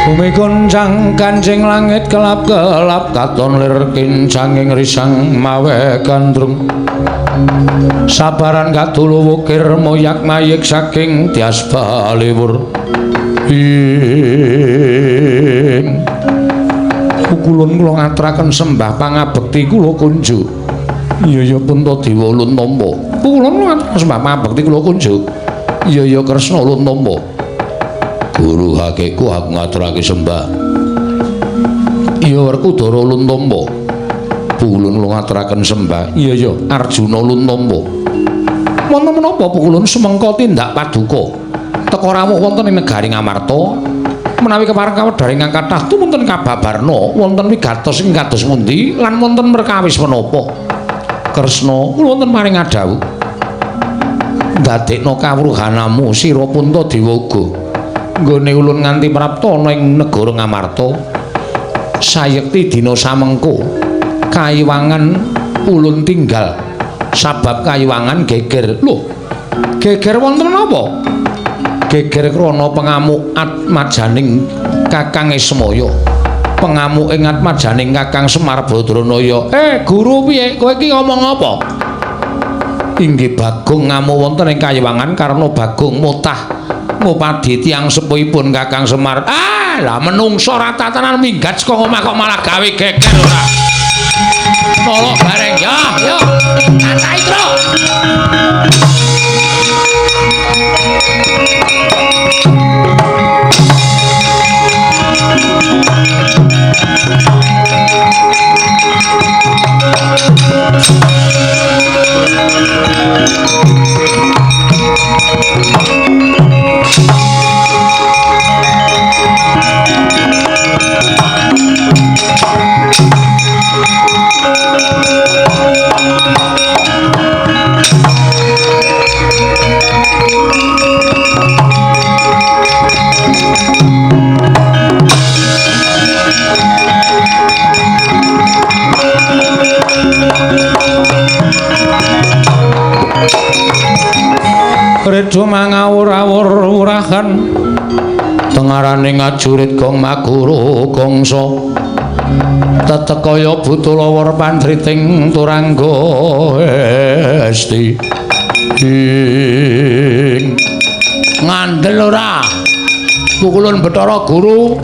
Bumi goncang kancing langit kelap-kelap katon lir kincanging risang mawe gandrung. Sabaran kadulu wukir moyak mayik saking tias baliwur. Ing pukulun kula ngaturaken sembah pangabekti kula kunjuk. Iya ya Puntadewa ulun tampa. Pukulun kula ngaturaken sembah pangabekti kula kunjuk. Iya ya Kresna ulun tampa. Guru hakiku aku ngaturake sembah. Iya Werkudara ulun tampa. Pukulun kula ngaturaken sembah. Iya ya Arjuna ulun tampa. Wonten menapa pukulun sumengka tindak paduka? Teka rawuh wonten ing negari Ngamarta. Menawi kepareng kawedhar ingkang kathah tumunten kababarna wonten wigatos ing kados pundi lan wonten perkawis menapa? Kresna kula wonten paring adhawuh. Ndadekna kawruhanamu sira Puntadewa uga. Nggone ulun nganti prapta ana ing negara Ngamarta. Sayekti dina samengko kayiwangan ulun tinggal sabab kayiwangan geger. Lho, geger wonten menapa? Geger krana pengamuk atmajaning Kakang Ismaya. Pengamuk ing atmajaning Kakang Semar Badranaya. Guru piye? Kowe iki ngomong apa? Inggih Bagong ngamuk wonten ing kayiwangan karena Bagong motah ngupadi tiyang sepuhipun Kakang Semar. Ah, lah menungso rata tenan minggat saka omah kok malah gawe geger ora. Nolok bareng ya, yo. Katai, Tru. Rejo mangawur-awur urahan tengarane ngajurit gong maguru gongso tetekaya butulawar pantriting turangga esti ing ngandel ora pukulun Bathara Guru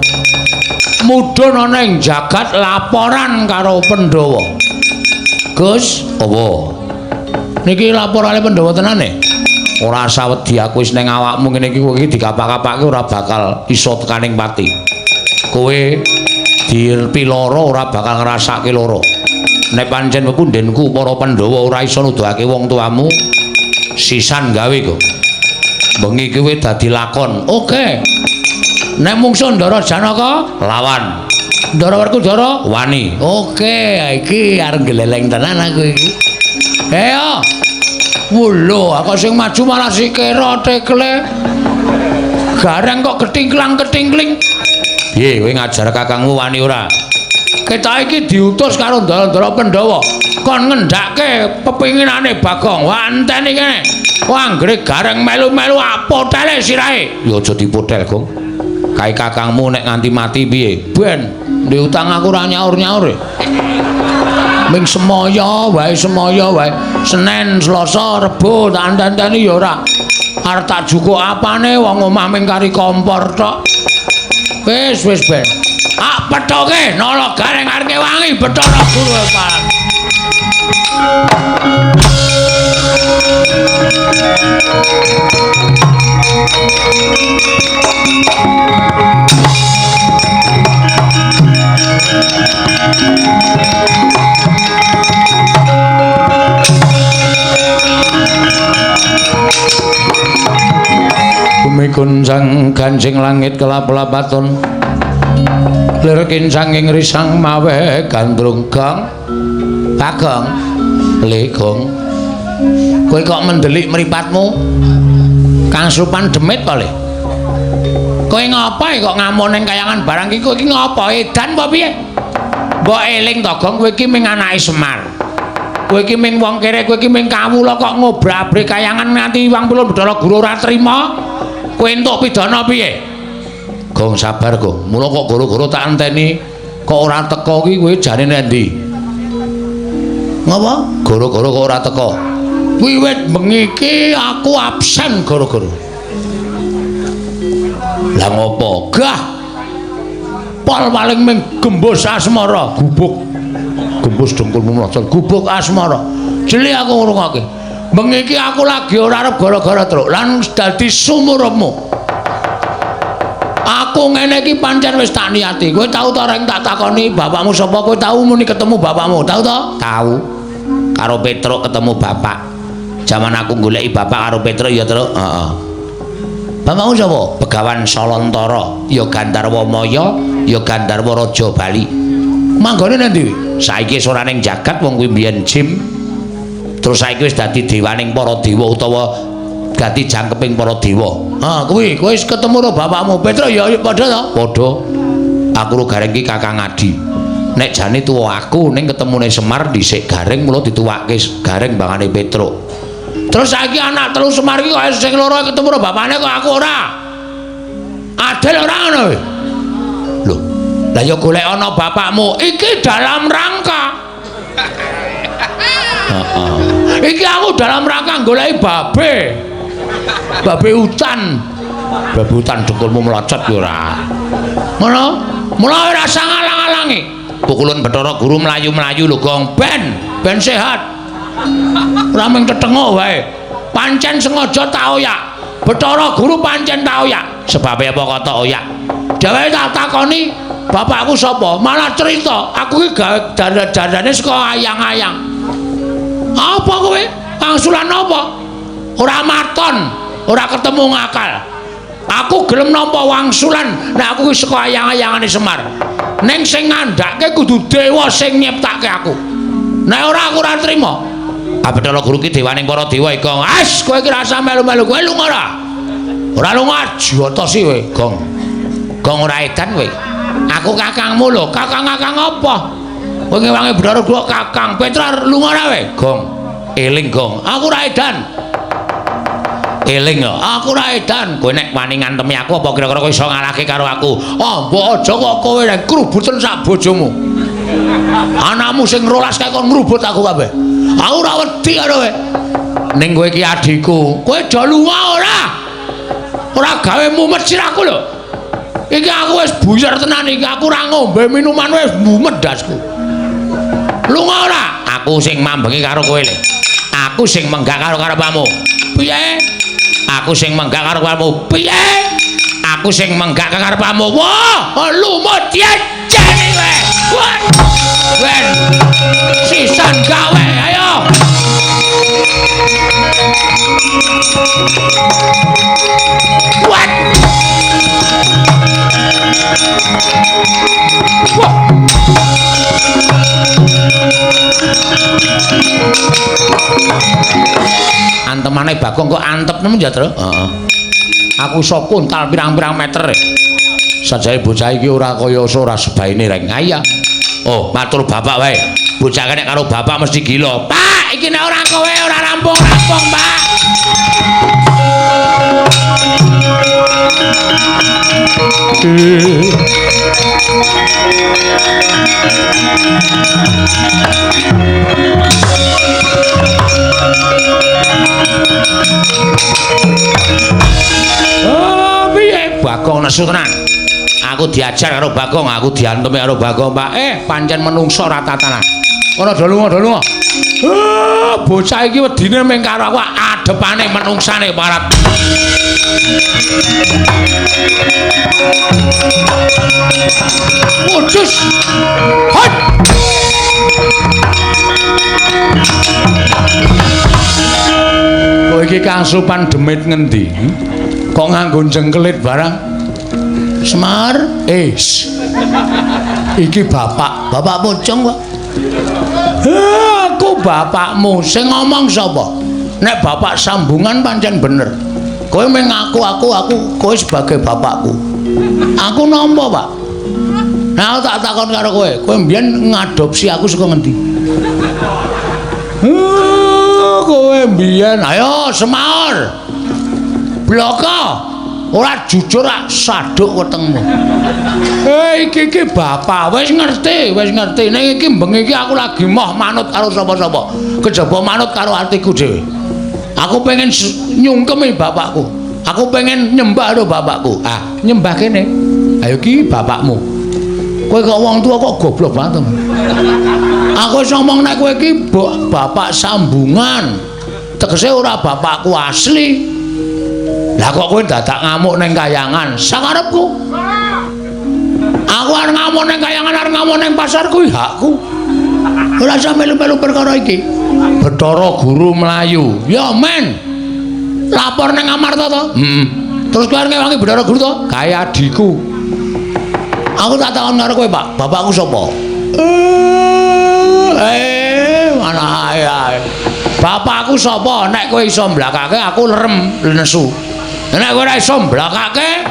mudhun ana ing jagat laporan karo Pandhawa. Gus, apa? Niki laporane Pandhawa tenane? Ora usah wedi aku wis ning awakmu ngene iki kowe iki dikapak-kapake ora bakal iso tekaning pati. Kowe dirpiloro ora bakal ngrasake lara. Nek pancen pepundhenku para Pandhawa ora iso nuduhake wong tuamu, sisan gawe kok. Bengi kowe dadi lakon. Oke. Nek mungsu Ndara Janaka lawan. Ndara Werkudara wani. Oke, iki arep gleleng tenan aku iki. Ayo. Wulo, aku sing maju malah sikira tekle. Gareng kok ketingklang-ketingkling. Piye kowe ngajar kakangmu wani ora? Kita iki diutus karo ndara-ndara Pandhawa kon ngendhake pepinginane Bagong. Wah, enteni kene. Wah, anggere gareng melu-melu apotele sirahe. Ya aja dipotel, Gong. Kae kakangmu nek nganti mati piye? Ben, ndek utang aku ora nyaur-nyaur. Ming semaya wae, semaya wae. Senin, Selasa, Rebo tak enteni ya ora. Arep tak jukuk apane wong omah ming kari kompor tok. Wis wis ben. Tak pethoke nala gareng arep wangi Bathara Guru Pak. Bumi guncang ganjing langit kelap-lapaton lir kincang ing risang mawe gandrung gong Bagong legong kowe kok mendelik mripatmu kang supan demit to le kowe ngapa kok ngamon ning kayangan barang iki kowe iki ngapa edan apa piye mbok eling to Gong kowe iki ming anake Semar kowe iki ming wong kere kowe iki ming kawula kok ngobrak-abrik kayangan nganti wang pulun Bathara Guru ora trima kowe entuk pidana piye Gong sabar Gong mula kok goro-goro tak enteni kok ora teko ki kowe jane nendi ngapa goro-goro kok ora teko wiwit bengi iki aku absen goro-goro lah ngopo gah pol paling ming gembus asmara gubuk gembus dengkulmu mlocot gubuk asmara jeli aku ngrungokke bengi iki aku lagi ora arep gara-gara truk lan dadi sumurupmu aku ngene iki pancen wis tak niati kowe tau ta reng tak takoni bapakmu sapa kowe tau muni ketemu bapakmu tau ta tau karo Petruk ketemu bapak jaman aku goleki bapak karo Petruk ya Truk heeh bapakmu sapa Begawan Salantara ya Gandharwa Maya ya Gandharwa Raja Bali manggone nang ndi saiki wis ora ning jagat wong kuwi mbiyen jim terus saiki wis dadi dewaning para dewa utawa dadi jangkeping para dewa. Ha kuwi kowe wis ketemu karo bapakmu Petruk ya padha to? Padha. Aku ro Gareng ki Kakang Adi. Nek jane tuwa aku ning ketemune Semar dhisik Gareng mula dituwake Gareng bangane Petruk. Terus saiki anak telu Semar iki kok sing loro ketemu karo bapakne kok aku ora. Adil ora ngono kowe? Lho, lah ya golek ana bapakmu iki dalam rangka. Heeh. Iki aku dalam rangka goleki babe. Babe hutan. Babe hutan dengkulmu mlocot ya ora. Ngono? Mula ora usah ngalang-alangi. Pukulun Bathara Guru mlayu-mlayu lho Gong. Ben, ben sehat. Ora mung tetengok wae. Pancen sengaja tak oyak. Bathara Guru pancen tak oyak. Sebabe apa kok tak oyak? Dheweke tak takoni bapakku sapa? Malah cerita, aku iki gawe dandane saka ayang-ayang. Apa kowe? Angsulan apa? Ora maton, ora ketemu ngakal. Aku gelem nampa wangsulan nek aku iki saka ayang-ayangane Semar. Ning sing ngandhake kudu dewa sing nyiptake aku. Nek ora aku ora trima. Ah Bathara Guru ki dewaning para dewa iki. As kowe iki rasa melu-melu kowe lunga ora? Ora lunga jotosi kowe, Gong. Gong ora edan kowe. Aku kakangmu lho, kakang-kakang apa? Kowe ngewangi Bathara Guru kakang. Petra lunga ora kowe? Gong. Eling Gong. Aku ora edan. Eling lho, aku ora edan. Kowe nek wani ngantemi aku apa kira-kira kowe iso ngalahke karo aku? Oh, mbok aja kok kowe nek krubuten sak bojomu. Anakmu sing rolas kae kon ngrubut aku kabeh. Aku ora wedi karo kowe. Ning kowe iki adhiku. Kowe do lunga ora? Ora gawe mumet sirahku lho. Iki aku wis buyar tenan iki. Aku ora ngombe minuman wis mumet ndasku. Lunga ora? Aku sing mambengi karo kowe le. Aku sing menggak karo karepmu. Piye? Aku sing menggak karo karepmu. Piye? Aku sing menggak karo karepmu. Wah, lumut jejene kowe. Wah. Ben. Sisan gawe, ayo. What? Wah. Antemane Bagong kok antep nemen ya, Tru? Heeh. Aku iso kuntal pirang-pirang meter. Sajane bocah iki ora kaya ora sebaine reng. Ha iya. Oh, matur bapak wae. Bocah nek karo bapak mesti gila. Pak, iki nek ora kowe ora rampung-rampung, Pak. nesu tenan. Aku diajar karo Bagong, aku diantemi karo Bagong, Pak. Pancen menungso ora tatanan. Ora do lunga, do lunga. Bocah iki wedine mung karo aku adepane menungsane parat. Wujus. Hot. Kowe iki kasupan demit ngendi? Kok nganggo jengkelit barang? Semar, iki bapak, bapak pocong, Pak. Aku bapakmu, sing ngomong sapa? Nek bapak sambungan pancen bener. Kowe mung ngaku aku kowe sebagai bapakku. Aku nampa, Pak. Nah, aku tak takon karo kowe, kowe mbiyen ngadopsi aku saka ngendi? Kowe mbiyen, ayo Semar. Bloko. Ora jujur rak saduk wetengmu. Iki iki bapak wis ngerti, wis ngerti. Ning iki bengi iki aku lagi moh manut karo sapa-sapa. Kejaba manut karo atiku dhewe. Aku pengen nyungkemi bapakku. Aku pengen nyembah karo bapakku. Ah, nyembah kene. Ayo iki bapakmu. Kowe kok wong tua kok goblok banget. Aku wis ngomong nek kowe iki bapak sambungan. Tegese ora bapakku asli. Lah kok kowe dadak ngamuk ning kayangan? Sakarepku. Aku arep ngamuk ning kayangan, arep ngamuk ning pasar kuwi hakku. Ora usah melu-melu perkara iki. Bathara Guru mlayu. Ya men. Lapor ning Amarta to? Heeh. Terus kowe arep ngewangi Bathara Guru to? Kae adhiku. Aku tak takon karo kowe, Pak. Bapakku sapa? Mana ae. Bapakku sapa? Nek kowe iso mblakake aku lerem nesu. Nek kowe ora iso mblakake,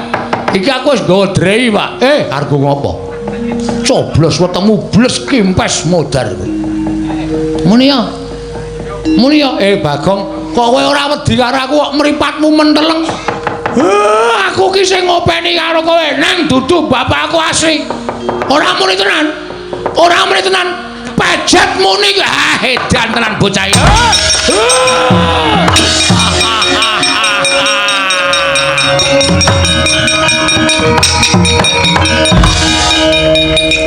iki aku wis nggawa drei, Pak. Arep ngopo? Coblos wetengmu bles kimpes modar kowe. Muni ya. Muni ya, Bagong, kok kowe ora wedi karo aku kok mripatmu menteleng? Aku ki sing ngopeni karo kowe, nang dudu bapakku asli. Ora muni tenan. Ora muni tenan. Pejet muni ki. Ah, edan tenan bocah iki.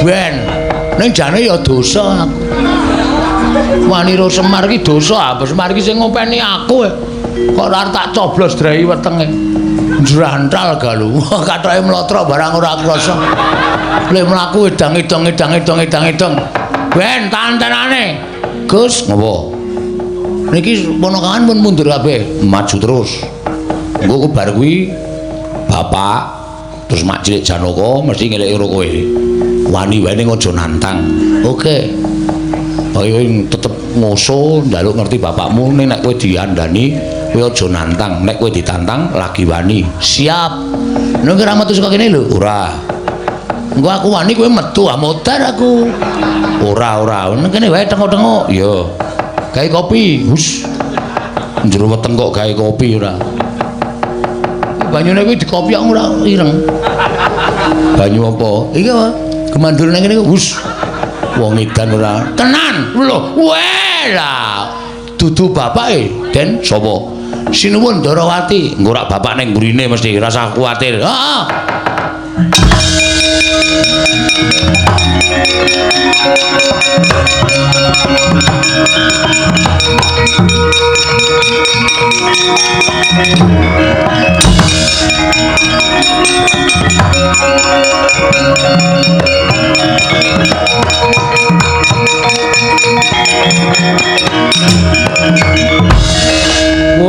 Ben, ning jane ya dosa aku. Wanira Semar ki dosa, apa Semar ki sing ngopeni aku. Kok ora tak coblos drei wetenge. Jrantal galu. Kathoke mlotrok barang ora krasa. Le mlaku edang-edang edang-edang edang-edang. Ben, tantenane. Gus, ngopo? Niki ponakan pun mundur kabeh, maju terus. Engko bar kuwi bapak terus mak cilik Janaka mesti ngeleki karo kowe. Wani wae ning aja nantang. Oke. Ayo tetep ngoso njaluk ngerti bapakmu ning nek kowe diandani kowe aja nantang, nek kowe ditantang lagi wani. Siap. Nek ora metu saka kene lho, ora. Engko aku wani kowe metu, ah modar aku. Ora ora, ning kene wae tengok-tengok. Iya. Gawe kopi, hus. Njero weteng kok gawe kopi ora. Banyune kuwi dikopi kok ora ireng. Banyu apa? Iki apa? Gemandur nang kene hus. Wong edan ora. Tenan. Lho, weh lah. Dudu bapake, Den, sapa? Sinuwun Ndarawati. Engko rak bapak ning mburine mesti rasa kuwatir. Heeh.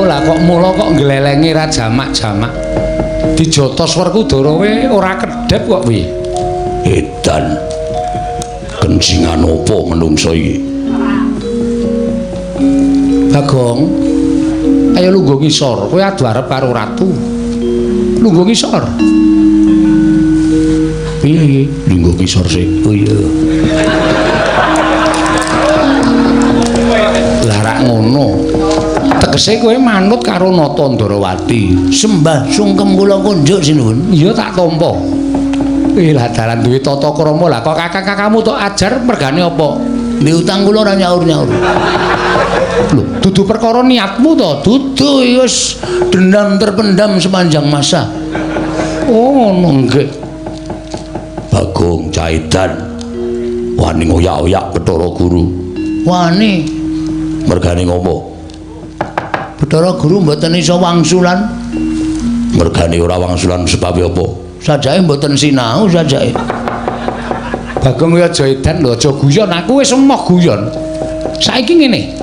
Lah kok mula kok ngglelenge ra jamak-jamak. Dijotos Werkudara we ora kedhep kok piye? Edan. Kencingan apa menungso iki? Bagong, ayo lungguh ngisor. Kowe adu arep karo ratu. Lungguh ngisor. Piye iki? Lungguh ngisor sik. Oh iya. Lah rak ngono. Tegese kowe manut karo Nata Ndarawati. Sembah sungkem kula kunjuk sinuwun. Iya tak tampa. Lah dalan duwe tata krama lah kok kakak-kakakmu tok ajar mergane apa? Ndek utang kula ora nyaur-nyaur. Lho, dudu perkara niatmu to? Dudu wis dendam terpendam sepanjang masa. Oh ngono nggih. Bagong Caidan wani ngoyak-oyak Bathara Guru. Wani. Mergane ngopo? Bathara Guru mboten iso wangsulan. Mergane ora wangsulan sebabe apa? Sajake mboten sinau sajake. Bagong ya aja edan lho, aja guyon. Aku wis emoh guyon. Saiki ngene.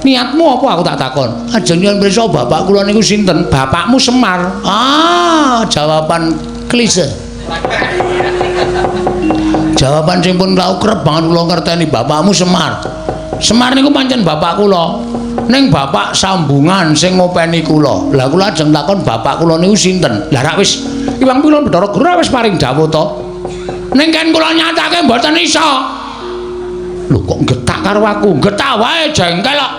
Niatmu apa aku tak takon? Ajeng nyuwun pirsa bapak kula niku sinten? Bapakmu Semar. Ah, jawaban klise. Jawaban sing pun tau kerep banget kula ngerteni bapakmu Semar. Semar niku pancen bapak kula. Ning bapak sambungan sing ngopeni kula. Lah kula ajeng takon bapak kula niku sinten? Lah rak wis Iwang kula Bathara Guru wis paring dawuh to. Ning kan kula nyatake mboten iso. Lho kok getak karo aku? Getak wae jengkel kok.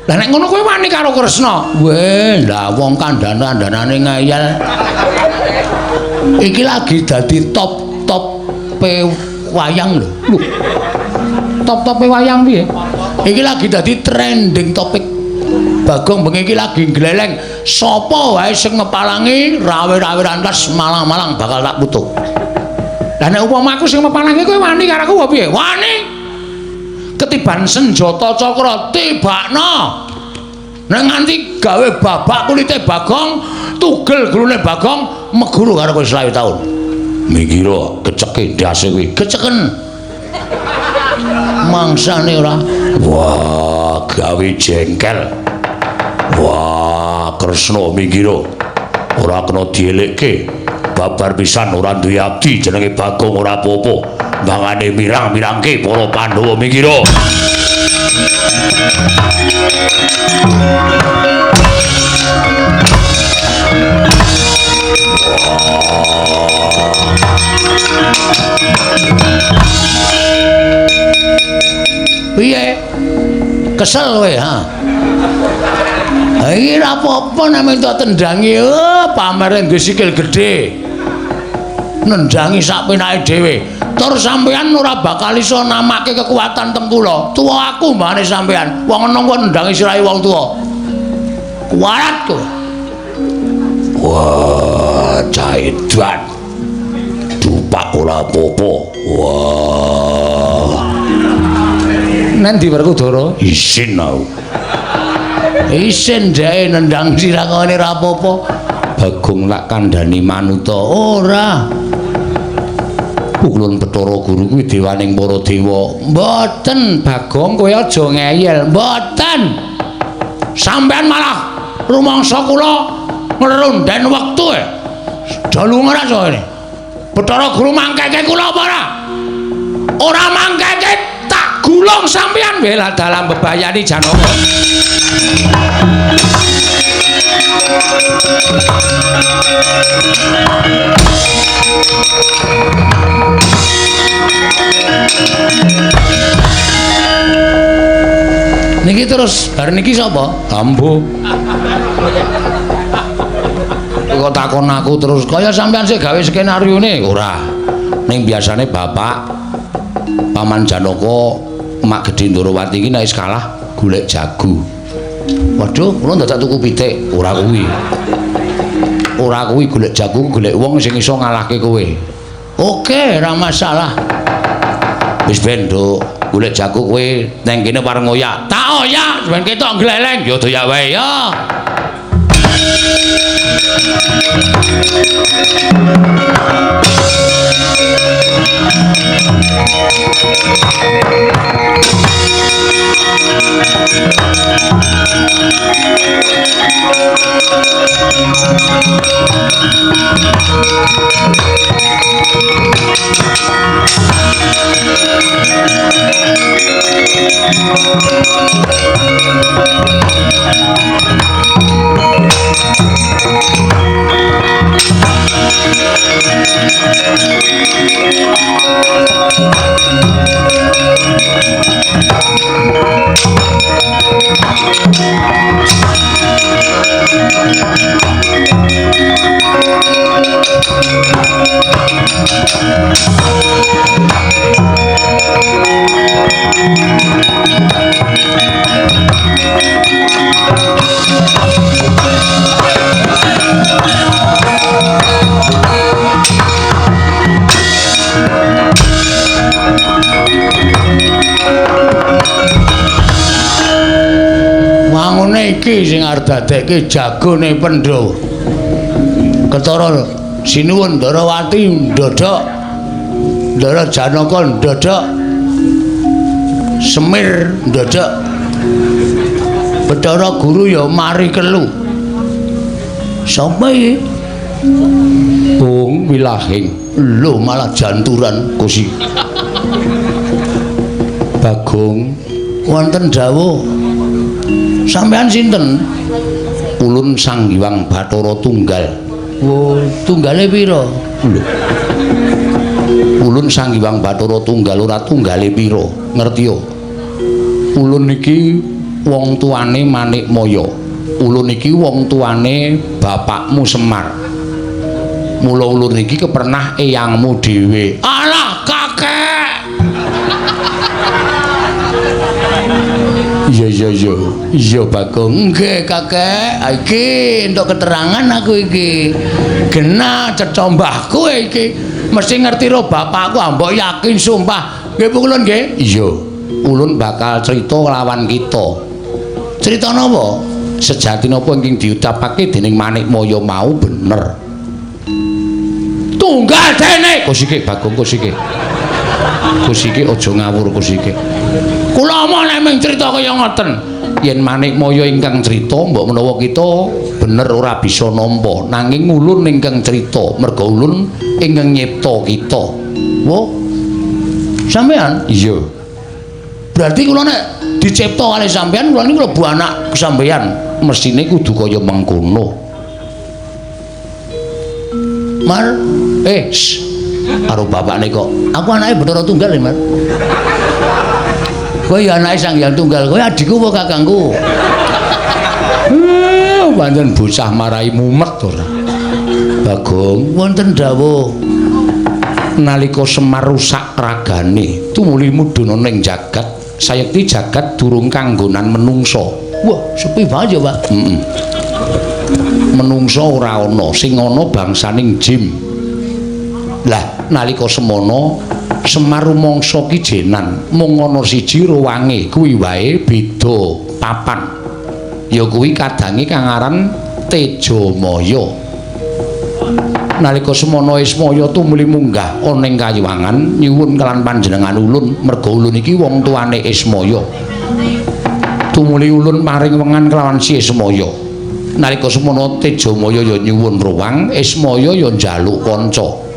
Lah nek ngono kowe wani karo Kresna? Weh, lah wong kandhane-kandhanane ngeyel. Iki lagi dadi top-top pe wayang lho. Lho. Top-tope wayang piye? Iki lagi dadi trending topik. Bagong bengi iki lagi gleleng. Sapa wae sing ngepalangi rawe-rawe rantas malang-malang bakal tak putuk. Lah nek upama aku sing mepalangi kowe wani karo aku apa piye? Wani. Ketiban senjata cakra tibakno. Nek nganti gawe babak kulite Bagong, tugel gulune Bagong, meguru karo kowe 20 taun. Minggiro keceke ndase kuwi. Keceken. Mangsane ora. Wah, gawe jengkel. Wah, Kresna minggiro. Ora kena dielekke. Babar pisan ora duwe abdi jenenge Bagong ora apa-apa. Mangane mirang-mirangke para Pandhawa minggiro. Piye? Kesel kowe, ha? Ha iki ora apa-apa nek minta tendangi, oh, pamere duwe sikil gedhe. Nendangi sak penake dhewe. Tur sampean ora bakal iso namake kekuatan teng kula. Tuwa aku mbane sampean. Wong enom kok nendangi sirahe wong tuwa. Kuwarat kowe. Wah, Caidan. Dupak ora apa-apa. Wah. Nendi Werkudara? Isin aku. Isin jae nendang sirah ngene ora apa-apa. Bagong lak kandhani manuta. Ora. Pukulun Bathara Guru kuwi dewaning para dewa. Mboten, Bagong kowe aja ngeyel. Mboten. Sampean malah rumangsa kula ngrunden wektu e. Dalu ora ini. Bathara Guru mangkeke kula apa ora? Ora mangkeke tak gulung sampean bela dalam bebayani Janaka. Niki terus bar niki sapa? Ambo. Kok takon aku terus kaya sampean sing gawe skenaryone? Ora. Ning biasane bapak Paman Janaka Mak Gedhe Ndorowati iki nek wis kalah golek jago. Waduh, kula dadak tuku pitik. Ora kuwi. Ora kuwi golek jago, golek wong sing iso ngalahke kowe. Oke, ora masalah. Wis ben, Nduk, golek jago kowe nang kene pareng oyak. Tak oyak, ben ketok gleleng. Ya doyak wae ya. arep dadekke jagone Pandhawa. Ketara sinuwun Ndarawati ndodhok. Ndara Janaka ndodhok. Semir ndodhok. Bathara Guru ya mari kelu. Sapa iki? Bung Wilahing. Lho malah janturan Gusti. Bagong wonten dawuh. Sampeyan sinten? Ulun Sang Hyang Bathara Tunggal. Wo, tunggale pira? Lho. Ulun Sang Hyang Bathara Tunggal ora tunggale pira? Ngerti yo? Ulun iki wong tuane Manikmaya. Ulun iki wong tuane bapakmu Semar. Mula ulun iki kepernah eyangmu dhewe. Alah kakek. Iya iya iya. Iya Bagong. Nggih kakek. Iki entuk keterangan aku iki. Genah cecah mbahku iki. Mesti ngerti ro bapakku, mbok yakin sumpah. Nggih ulun nggih? Iya. Ulun bakal crita lawan kita. Crita napa? Sejati napa ingkang diucapake dening Manikmaya mau bener. Tunggal dene. Kosike Bagong kosike. Kosike aja ngawur kosike. Kula omong nek mung crita kaya ngoten. Yen Manikmaya ingkang crita mbok menawa kita bener ora bisa nampa, nanging ulun ingkang crita merga ulun ingkang nyipta kita. Wo. Sampeyan? Iya. Berarti kula nek dicipta kalih sampeyan, kula niku mlebu anak sampeyan, mestine kudu kaya mengkono. Mar, karo bapakne kok. Aku anake Bathara Tunggal ya, Mar. Kowe ya anake Sang Hyang Tunggal, kowe adikku apa kakangku? Pancen bocah marai mumet ora. Bagong, wonten dawuh. Nalika Semar rusak ragane, tumuli mudhun ning jagat, sayekti jagat durung kanggonan menungsa. Wah, sepi banget ya, Pak. Heeh. Menungsa ora ana, sing ana bangsaning jim. Lah, nalika semono Semar rumangsa ki jenan, mung ana siji ruwange, kuwi wae beda papan. Ya kuwi kadange kang aran Tejamaya. Nalika semono Ismaya tumuli munggah ana ing kayuwangan nyuwun kelan panjenengan ulun, merga ulun iki wong tuane Ismaya. Tumuli ulun paring wengan kelawan si Ismaya. Nalika semono Tejamaya ya nyuwun ruwang, Ismaya ya njaluk kanca.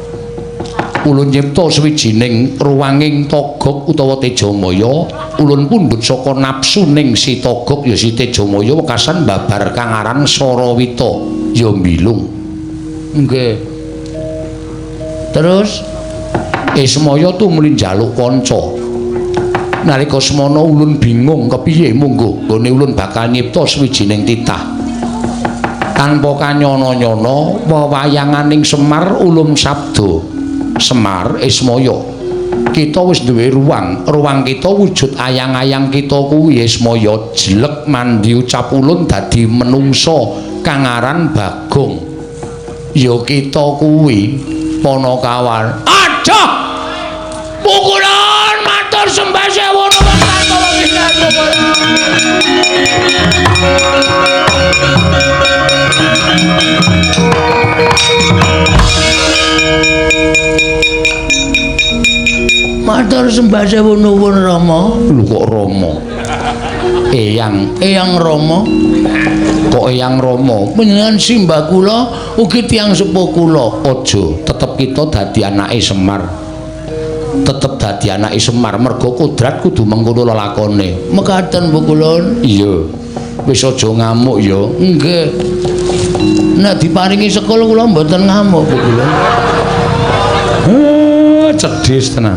Ulun nyipta sawijining ruwanging Togog utawa Tejamaya, ulun pundhut saka nafsuning si Togog ya si Tejamaya wekasan babar kang aran Sarawita ya mbilung. Nggih. Terus Ismaya tumuli njaluk kanca. Nalika semono ulun bingung kepiye mungguh nggone ulun bakal nyipta sawijining titah. Tanpa kanyono-nyono wewayanganing Semar ulum sabda. Semar Ismaya, kita wis duwe ruang, ruang kita wujud ayang-ayang kita kuwi Ismaya jelek mandi ucap ulun dadi menungsa kang aran Bagong. Ya kita kuwi Panakawan. Aduh! Pukulan matur sembah sewu nuwun tanpa pisan. Matur sembah sewu nuwun Rama. Lho kok Rama? Eyang, Eyang Rama. Kok Eyang Rama? Panjenengan simbah kula ugi tiyang sepuh kula. Aja, tetep kita dadi anake Semar. Tetep dadi anake Semar merga kodrat kudu mengkono lelakone. Mekaten Bu Kulun. Iya. Wis aja ngamuk ya. Nggih. Nek diparingi sekul kula mboten ngamuk Bu Kulun. Cedhis tenan.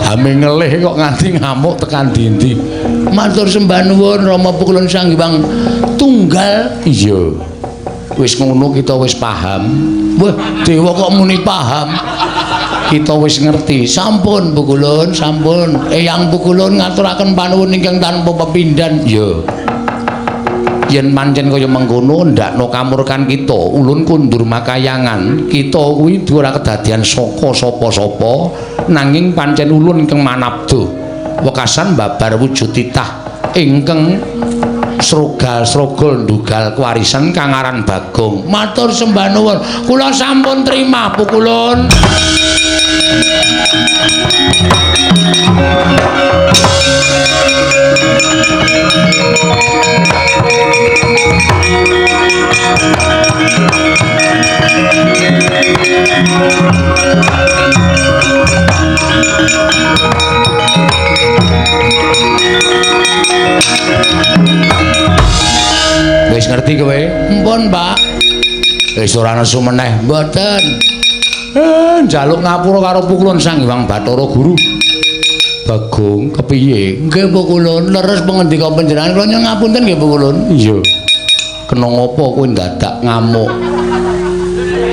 Ame ngelih kok nganti ngamuk tekan dindi. Matur sembah nuwun Rama Pukulun Sang Hyang Tunggal. Iya. Wis ngono kita wis paham. Wah, dewa kok muni paham. Kita wis ngerti. Sampun Pukulun, sampun. Eyang Pukulun ngaturaken panuwun ingkang tanpa pepindhan. Iya. Yen pancen kaya mengkono ndakno kamurkan kita, ulun kundur makayangan, kita kuwi ora kedadian saka sapa-sapa, nanging pancen ulun ingkang manabda. Wekasan babar wujud titah ingkang Srogal-srogol ndugal kewarisan kang aran Bagong. Matur sembah nuwun. Kula sampun terima pukulun. Wis ngerti kowe? Mpun, Pak. Wis ora nesu meneh. Mboten. Njaluk ngapura karo Pukulun Sang Hyang Bathara Guru. Bagong kepiye? Nggih Pukulun, leres pangendika panjenengan kula nyuwun ngapunten nggih Pukulun. Iya. Kena ngopo kowe ndadak ngamuk?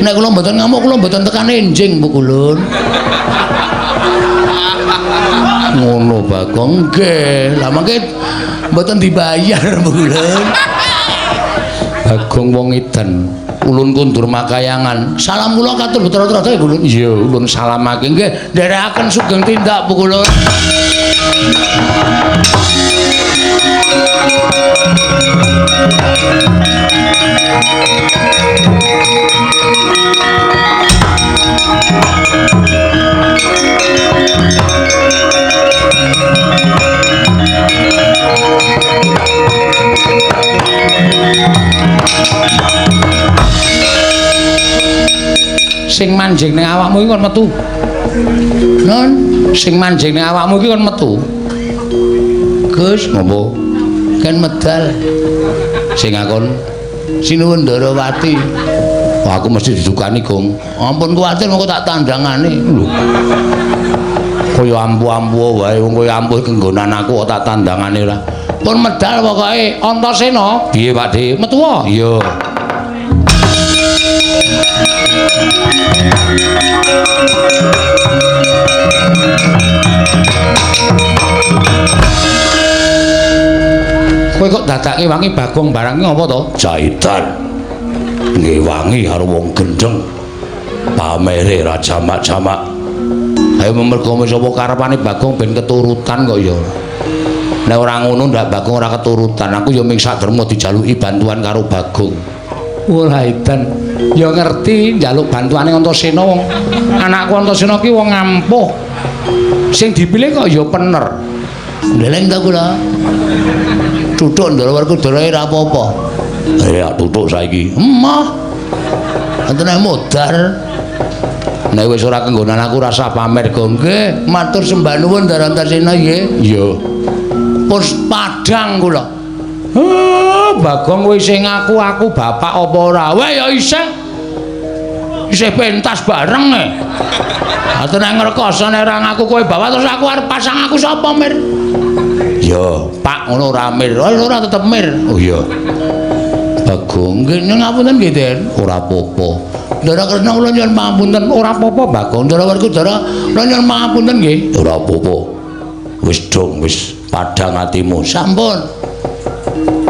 Nek kula mboten ngamuk, kula mboten tekan enjing Pukulun. Ngono Bagong. Nggih. Lah mangke mboten dibayar Pukulun. Bagong wong edan, ulun kundur makayangan. Salam kula katur Bathara Trada Ulun. Iya, ulun salamake nggih. Nderekaken sugeng tindak Pukulun. Sing manjing ning awakmu iki kon metu. Non, sing manjing ning awakmu iki kon metu. Gus, ngopo? Kan medal. Sing akon Sinuwun Ndarawati. Wah, aku mesti didukani, Gong. Ampun kuwatir mengko tak tandangane. Lho. Kaya ampuh-ampuh wae wong kaya ampuh kenggonan aku kok tak tandangane ora. Pun medal pokoke Antasena. Piye, Pak De? Metu wae. Iya. Kowe kok dadake wangi Bagong barang iki apa to? Jaitan. Ngewangi karo wong gendeng. Pamere ra jamak-jamak. Ayo mergo sapa karepane Bagong ben keturutan kok ya. Nek ora ngono ndak Bagong ora keturutan. Aku ya ming saderma dijaluki bantuan karo Bagong. Ora edan. Ya ngerti njaluk bantuane Antasena wong anakku Antasena ki wong ampuh. Sing dipilih kok ya pener. Ndeleng ta kula. Tutuk ndara Werkudara ora apa-apa. Ya tutuk saiki. Emoh. Antene modar. Nek wis ora kenggonan aku rasa pamer go. Nggih, matur sembah nuwun Ndara Antasena nggih. Iya. Pus padhang kula. Bagong kowe isih ngaku aku bapak apa ora? Weh ya isih. Isih pentas bareng e. Ate nek ngrekoso nek ora ngaku kowe bapak terus aku arep pasang aku sapa, Mir? Ya, Pak ngono ora Mir. Ora tetep Mir. Oh iya. Bagong nggih ngapunten nggih, Den. Ora apa-apa. Ndara Kresna kula nyuwun pangapunten. Ora apa-apa, Bagong. Ndara Werkudara kula nyuwun pangapunten nggih. Ora apa-apa. Wis dong, wis padhang atimu. Sampun.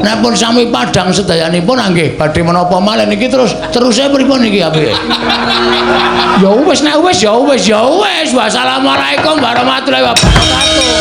Nek pun sami padhang sedayanipun nggih badhe menapa malih niki terus teruse pripun niki apike? Ya wis nek wis ya wis ya wis. Wassalamualaikum warahmatullahi wabarakatuh.